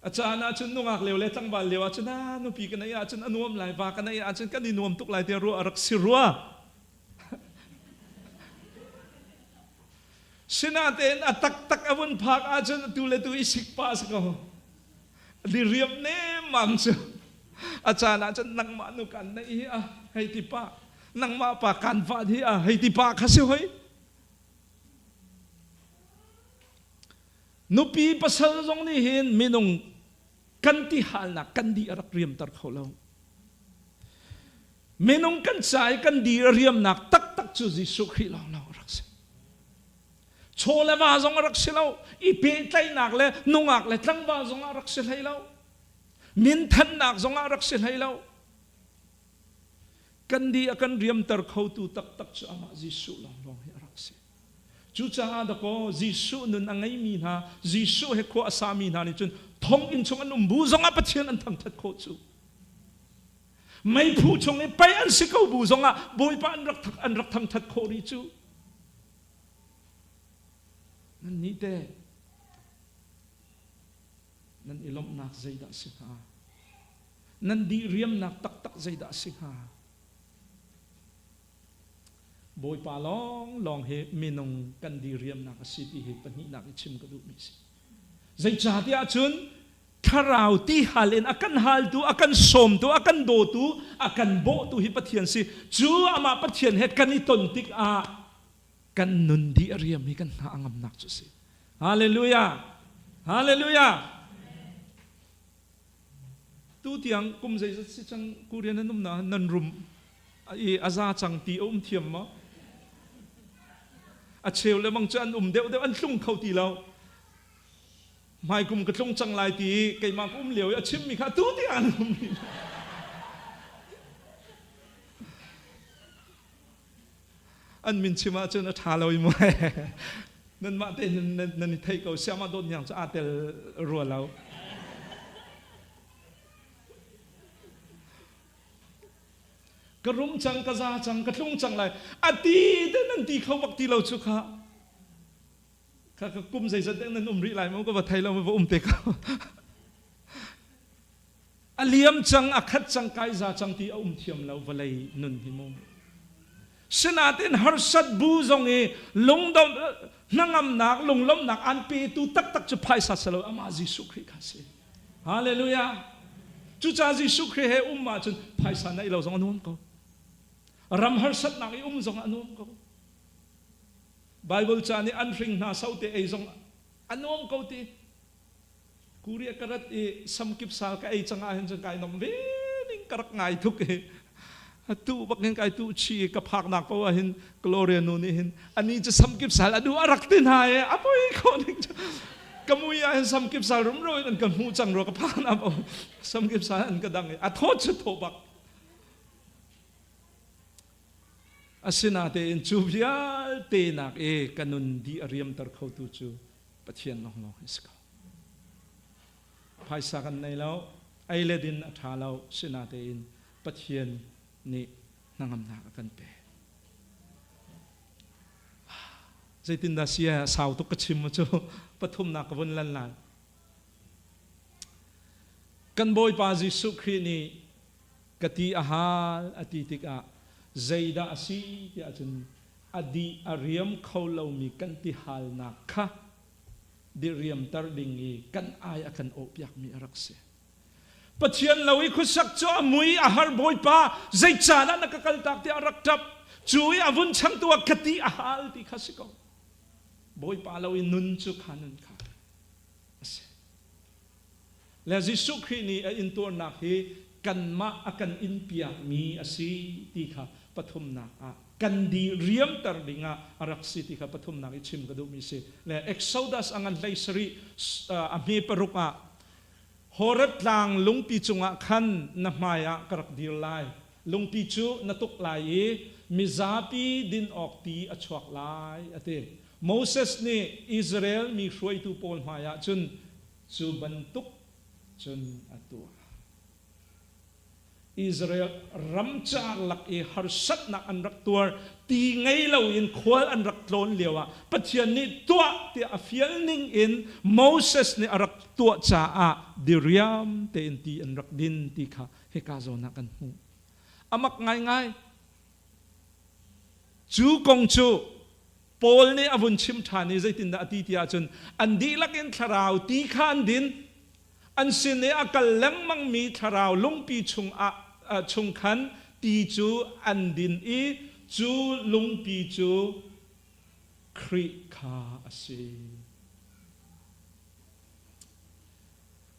A caan ahcun nungak lio le tlangval lio ahcun ah nupi ka neih ahcun a nuam lai, va ka neih ahcun kan i nuam tuk lai tiah ruah a rak si rua. Sinain a taktak a vun phak ahcun atu le tu i sik pah si ko. Diriam nemmam cu a caan ahcun nangmah nu kan neih hi a hei ti pah nangmah pa kan vat hi a hei ti pah kha si hoi. Nupi pasal zong nih hin minung kan ti halnak kan di a rak riamter kho lo. Minung kan ca i kan di riamnak taktak cu Jesuh Khrih lawnglawng a rak si. Chaw le va zong a rak si lo. I pehtlaihnak le nungak le tlangval zong a rak si hlei lo. Minthannak zong a rak si hlei lo. Kan di a kan riamter khotu taktak cu amah Jesuh lawnglawng hi a rak si. Cucaah dakaw Jesuh nun a ngeimi hna, Jesuh he khua a sami hna nih cun thonginn chung an um bu zongah Pathian an thangṭhat khawh cu. Meiphu chung i pei an si ko bu zongah Bawipa an rak an rak thangṭhat khawh rih cu. Nannih teh nan i lawmhnak zeidah a si hnga? Nan diriamnak taktak zeidah a si hnga? Bawipa lawnglawng hi minung kan diriamnak a si ti hi pahnihnak i chim ka duhmi a si. Zeicahtiah cun thlarau ti hal in a kan haltu, a kan sawmtu, a kan dawtu, a kan bawhtu hi Pathian si. Cu amah Pathian he kan i ton tikah kan nun dih a riam hi kan hna a ngamnak cu a si. Hallelujah! Hallelujah! Tu tiang kum zeizat si cang Korean nan umnak nan rum i a za cang ti a um thiam maw? A cheu le bang cu an um deuh deuh an tlung kho ti lo. Hmaikum ka tlung cang lai ti i keimah ka um lio i a chimmi kha tu tiang an um rih. An min chim ahcun a ṭha lo i mu. Nanmah te nan i thei ko. Siamah dawt hniang cu aa tel rua lo. Ka rum cang, ka za cang, ka tlung cang lai. A ti te nan ti kho bak ti lo cu kha. Kha ka kum zeizat deng nan um rih lai maw ka va thei lo ma va um te ko. A liam cang, a khat cang, kai za cang ti a um thiam lo vawlei nun hi mu. Sinain harsat bu zong i lungdom hnangamnak, lunglawmhnak an petu taktak cu phaisa si lo amah Jesuh Khrih kha si. Hallelujah. Cucaah Jesuh Khrih he um ahcun phaisa neih lo zong a nuam ko. Ram harsatnak i um zong a nuam ko. Bible ca nih an hring hna sote ei zong a nuam ko ti. Korea ka rat i samkip sal ka ei cang ahhin cun kai nom ve ning ka rak ngai tuk i atu bak hin kai tu chi ka phaknak paoh ah hin Gloria nu nih hin ani cu samkip sal a duh a rak ti hna i a poi khawh ning cu ka mui ah hin samkip sal rumro in an ka hmuh cang rua ka phaknak paoh samkip sal an ka dang i a thawt cu thaw bak asinatein cu vialte nak i ka nun di a riamter khotu cu Pathian lawnglawng hi si ko. Phaisa kan nei lo, ei le din a ṭha lo, sinatein Pathian nih hnangamnak a kan pek. Zeitindah si a sau tuk ka chim cu pathumnak ka vun lan lai. Kan Bawipa Jesuh Khrih nih Ka ti a hal a ti tikah zeidah a si tiah cun a di a riam kho lomi kan tihalnak kha diriamter ding i kan ai a kan awhpiakmi a rak si. Pathian lo i khuasak cu a mui a har Bawipa zeicahdah na ka kaltak tiah a rak ṭap. Cu i a vun changtu ah ka ti a hal ti kha si ko. Bawipa lo i nun cu kha nun kha a si. Le Jesuh Khrih nih a intuarnak hi kanmah a kan inpiakmi a si ti kha pathumnak ah kan di riamter dingah a rak si ti kha pathumnak i chim ka duhmi si. Le Exodus a ngan hlei sarih a hme paruk ah Horeb tlang lungpi cungah khan na hmaiah ka rak dir lai. Lungpi cu na tuk lai i mizapi din awk ti a chuak lai, a ti. Moses nih Israel mi hruaitu pawl hmaiah cun cu bantuk cun a tuah. Israel ramcar lak i harsatnak an rak tuar ti ngei loin khual an rak tlawn lioah Pathian nih tuah tiah a fial ning in Moses nih a rak tuah caah diriam tein ti an rak din ti kha hika zawn ah kan hmuh. A mak ngaingai. Cu kong cu Paul nih a vun chim ṭhan i zeitindah a ti ti ahcun an dihlak in thlarau ti kha an din An sin i a kal lengmangmi thlarau lungpi chungah chung khan ti cu an din i cu lungpi cu Khrih kha a si.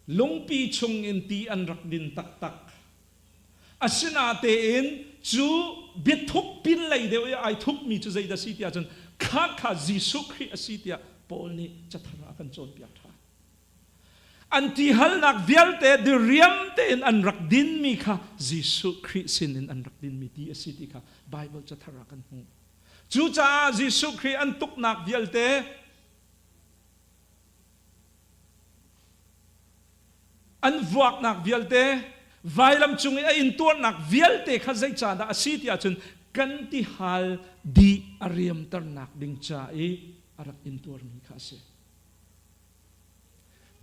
Lungpi chungin ti an rak din taktak. Asinatein cu biathup pinlei deuh i ai thupmi cu zeidah a si tiah cun kha kha Jesuh Khrih a si tiah Paul nih cathar ah a kan cawnpiak ṭhan. An tihalnak vialte diriam tein an rak dinmi kha Jesuh Khrih sinin an rak dinmi ti a si ti kha Baibal cathar ah kan hmuh. Cucaah Jesuh Khrih an tuknak vialte an vuaknak vialte vailam cung i a intuarnak vialte kha zeicahdah a si ti ahcun kan tihal di a riamternak ding ca i a rak intuarmi kha a si.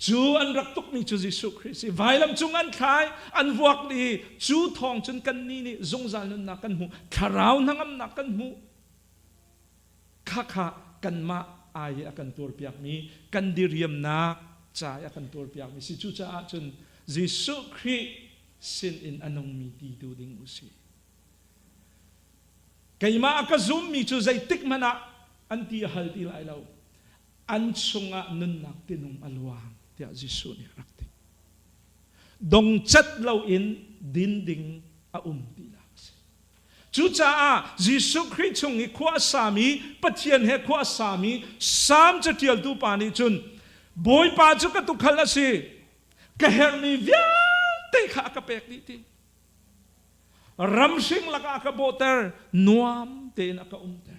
Cu an rak tukmi cu Jesuh Khrih si. Vailam cung an thlai, an vuak i cu thawng cun kannih nih zungzal nunnak kan hmu, thlarau hnangamnak kan hmu. Khakha kanmah ai a kan tuarpiakmi, kan diriamnak ca i a kan tuarpiakmi si. Cucaah cun Jesuh Khrih sin in a nungmi ti tu ding u si. Keimah a ka zummi cu zeitik hmanh ah an ti a hal ti lai lo. An chungah nunnak tinung a luang tiah Jesuh nih a rak ti. Dongcat loin din ding a um tinak a si. Cucaah Jesuh Khrih chung i khua a sami, Pathian he khua a sami Salm caṭialtu pa nih cun Bawipa cu ka tukhal a si, ka herhmi vialte kha a ka pek dih ti. Ramhring lakah a ka bawhter, nuam tein a ka umter.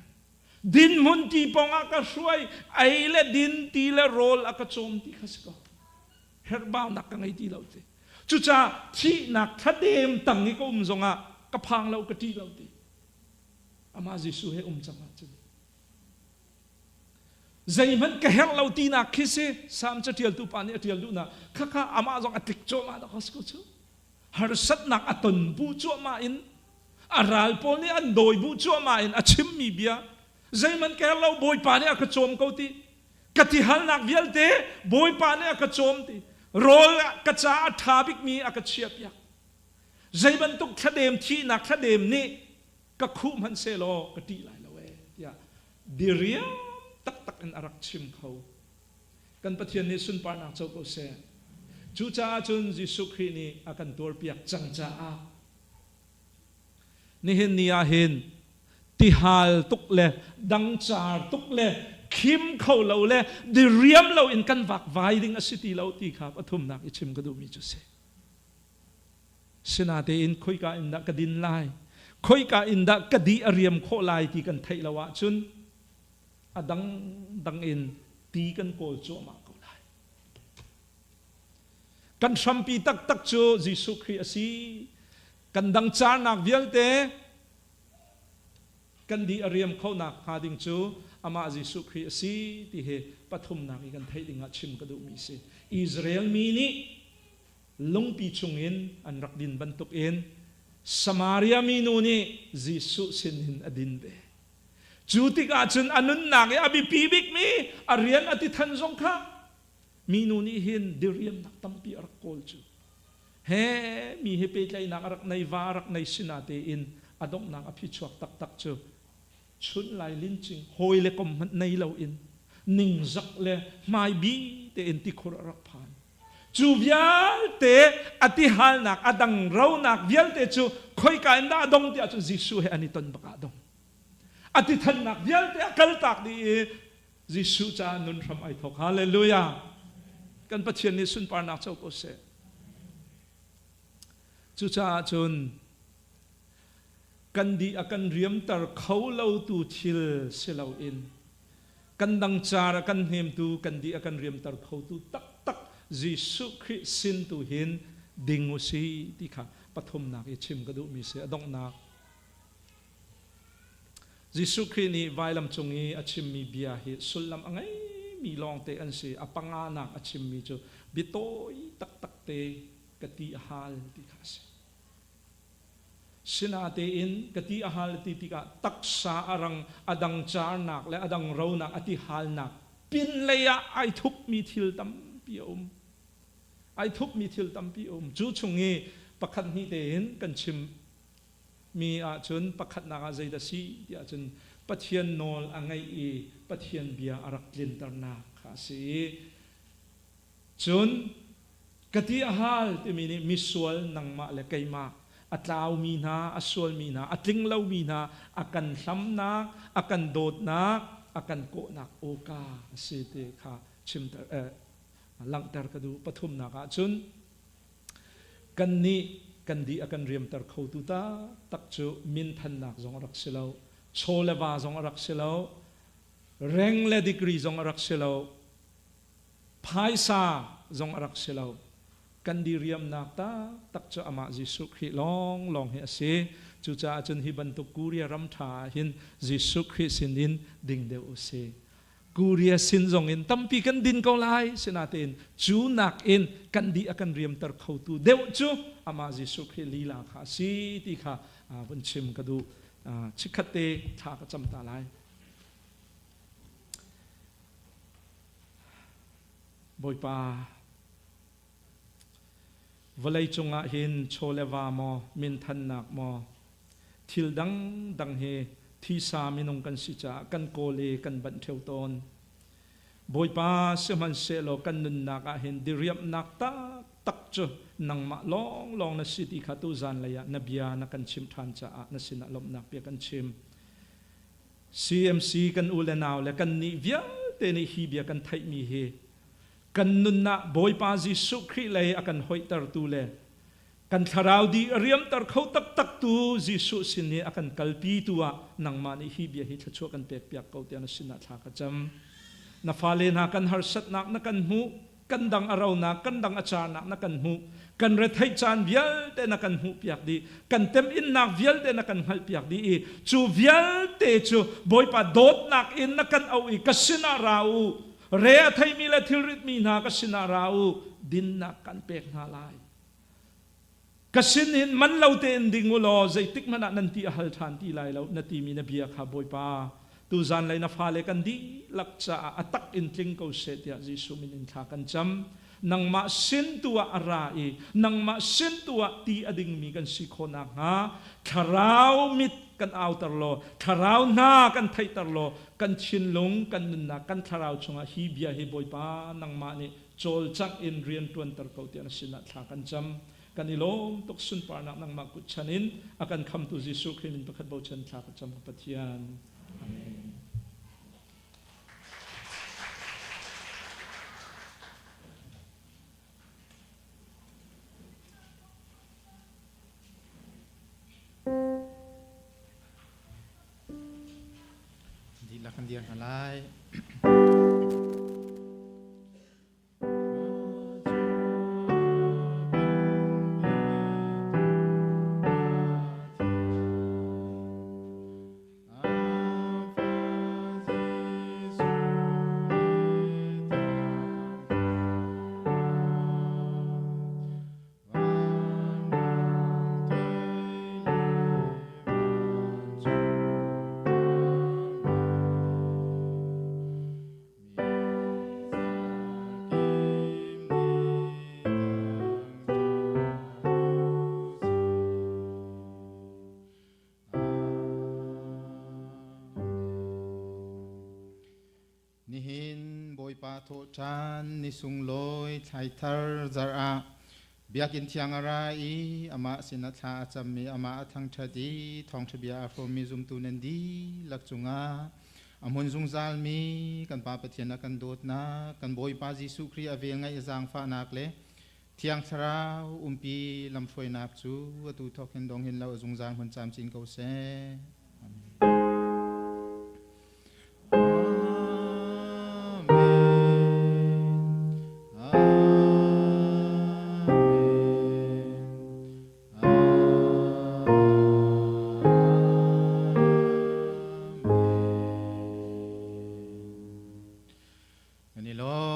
Dinhmun ti pawngah ka hruai, ei le din ti le rawl a ka cawm ti kha si ko. Herhbaunak ka ngei ti lo ti. Cucaah thihnak thladem tang i ka um zongah ka phang lo, ka ṭih lo ti. Amah Jesuh he um cang ahcun. Zeihmanh ka herh lo tinak khi si Salm caṭialtu pa nih a ṭial duhnak. Khakha amah zong a tlik cuahmah dah si ko cu. Harsatnak a ton bu cuahmah in a ral pawl nih an dawi bu cuahmah in a chimmi bia zeihmanh ka herh lo Bawipa nih a ka cawm ko ti ka tihalnak vialte Bawipa nih a ka cawm ti rawl ka caah a ṭha bikmi a ka chiahpiak zei bantuk thladem thihnak thladem nih ka khuh hmanh sehlaw ka ṭih lai lo ee tiah diriam taktak in a rak chim kho kan Pathian nih sunparnak co ko seh cucaah cun Jesuh Khrih nih a kan tuarpiak cang caah Nihin ni ah hin tihal tuk le dangcar tuk le khim kho lo le diriam lo in kan vakvai ding a si ti lo ti kha pathumnak i chim ka duhmi cu si. Sinatein khoika in dah ka din lai, khoika in dah ka di a riam khawh lai ti kan theih lo ahcun a dangdang in ti kan kawl cuahmah ko lai. Kan hrampi taktak cu Jesuh Khrih a si. Kan dangcarnak vialte kan di a riam khonak hnga ding cu amah Jesuh Khrih a si ti hi pathumnak i kan theih dingah chim ka duhmi a si. Israel mi nih lungpi chungin an rak din bantukin. Samaria minu nih Jesuh sinin a din ve. Cu tikah cun a nunnak i a biapi bikmi a rian a ti than zong kha minu nih hin diriamnak tampi a rak kawl cu. He mi he pehtlaihnak a rak nei va a rak nei sinatein a donghnak a phichuak taktak cu chun lai lincing hawi le kom hmanh nei loin ningzak le hmaibi tein tikhur a rak phan. Cu vialte a tihalnak a dang ronak vialte cu khoika in dah a dong tiah cun Jesuh he an i ton bak ah a dong. A tithannak vialte a kaltak dih i Jesuh caah nun hram ai thawk. Hallelujah! Kan Pathian nih sunparnak co ko seh. Cucaah cun kan di a kan riamter kho lo tu thil si loin kan dang car a kan hnemtu kan di a kan riamter khotu taktak Jesuh Khrih sin tu hin ding u si ti kha pathumnak i chim ka duhmi si a donghnak Jesuh Khrih nih vailam cung i a chimmi bia hi sullam a ngeimi lawngte an si. A panganak a chimmi cu biatawi taktak te ka ti a hal ti kha a si. Sinatein ka ti a hal ti tikah taksa a rang a dang carnak le a dang ronak a ti halnak pinlei ah ai thupmi thil tampi a um. Ai thupmi thil tampi a um. Cu chung i pakhat hnih tein kan chim mi ahcun pakhatnak ah zeidah si ti ahcun Pathian nawl a ngaih i Pathian bia a rak tlinternak kha a si i cun ka ti a hal timi nih misual nangmah le keimah a tlaumi hna a sualmi hna a tling lomi hna a kan hlamnak a kan dawtnak a kan kawhnak awka a si ti kha chimter langhter ka duh. Pathumnak ahcun Kannih kan di a kan riamter khotu taktak cu minthannak zong a rak si lo, chaw le va zong a rak si lo, reng le degree zong a rak si lo, phaisa zong a rak si lo. Kan diriamnak taktak cu amah Jesuh Khrih lawnglawng hi a si. Cucaah cun hi bantuk Korea ram ṭha ah hin Jesuh Khrih sinin ding deuh u sih. Korea sin zong in tampi kan din ko lai sinatein cu nakin kan di a kan riamter khotu deuh cu amah Jesuh Khrih lila kha a si ti kha vun chim ka duh. Chikkhat te thla ka cam ta lai. Bawipa, vawlei cungah hin chaw le va maw, minthannak maw, Thil dangdang hi thisa minung kan si caah kan kawl i kan banh ṭheo tawn. Bawipa, sihmanhsehlaw kan nunnak ah hin diriamhnak taktak cu nangmah lawnglawng na si ti kha tu zanlei ah na bia na kan chimh ṭhan caah na sinah lawmhnak bia kan chim. CMC kan u le nau le kannih vialte nih hi bia kan theihmi hi kan nun ah Bawipa Jesuh Khrih lei a kan hoihtertu le Kan thlarau di a riamter kho taktak tu Jesuh sin i a kan kalpi tu ah nangmah nih hi bia hi thluachuah kan pekpiak ko tiah na sinah thla ka cam. Na fale hna kan harsatnak na kan hmuh, kan dang a ronak, kan dang a carnak na kan hmuh, kan retheih caan vialte na kan hmuhpiak dih, kan temhinnak vialte na kan hngalhpiak dih i cu vialte cu Bawipa dawtnak in na kan auh i ka sinah ra u, re a theimi le thilritmi hna ka sinah ra u, dinnak kan pek hna lai. Ka sin hin man lo tein ding u law zeitik hmanh ah nan ti a hal ṭhan ti lai lo na timi na bia kha Bawipa tu zanlei na fale kan dihlak caah a tak in tling ko seh tiah Jesuh min in thla kan cam. Nangmah sin tu ah a ra i nangmah sin tu ah ti a dingmi kan si khawh nakhnga thlarau mit kan auter law thlarau hna kan theihter law kan thinlung kan nunnak kan thlarau chungah hi bia hi Bawipa nangmah nih cawlcangh in rian ṭuanter ko tiah na sinah thla kan cam. Kan i lawm tuk sunparnak nangmah kut chan in a kan khamtu Jesuh Khrih min pakhat bochan thla ka cam ka Pathian. Amen. Dihlak kan dir hna lai. Thawhṭan ni sunglawi thlaithar zarh ah Biakinn thiang a ra i amah sinah thla a cammi amah a thangṭhat i thawngṭha bia aa hrawmmi zumtu nan dihlak cungah a hmun zungzalmi kan Pa Pathian a kan dawtnak, kan Bawipa Jesuh Khrih a velngeih a zaangfahnak le Thiang Thlarau umpi lamhruainak cu atu thawk hin dong hin lo a zungzal hmun camcin ko seh. Kan i lawm.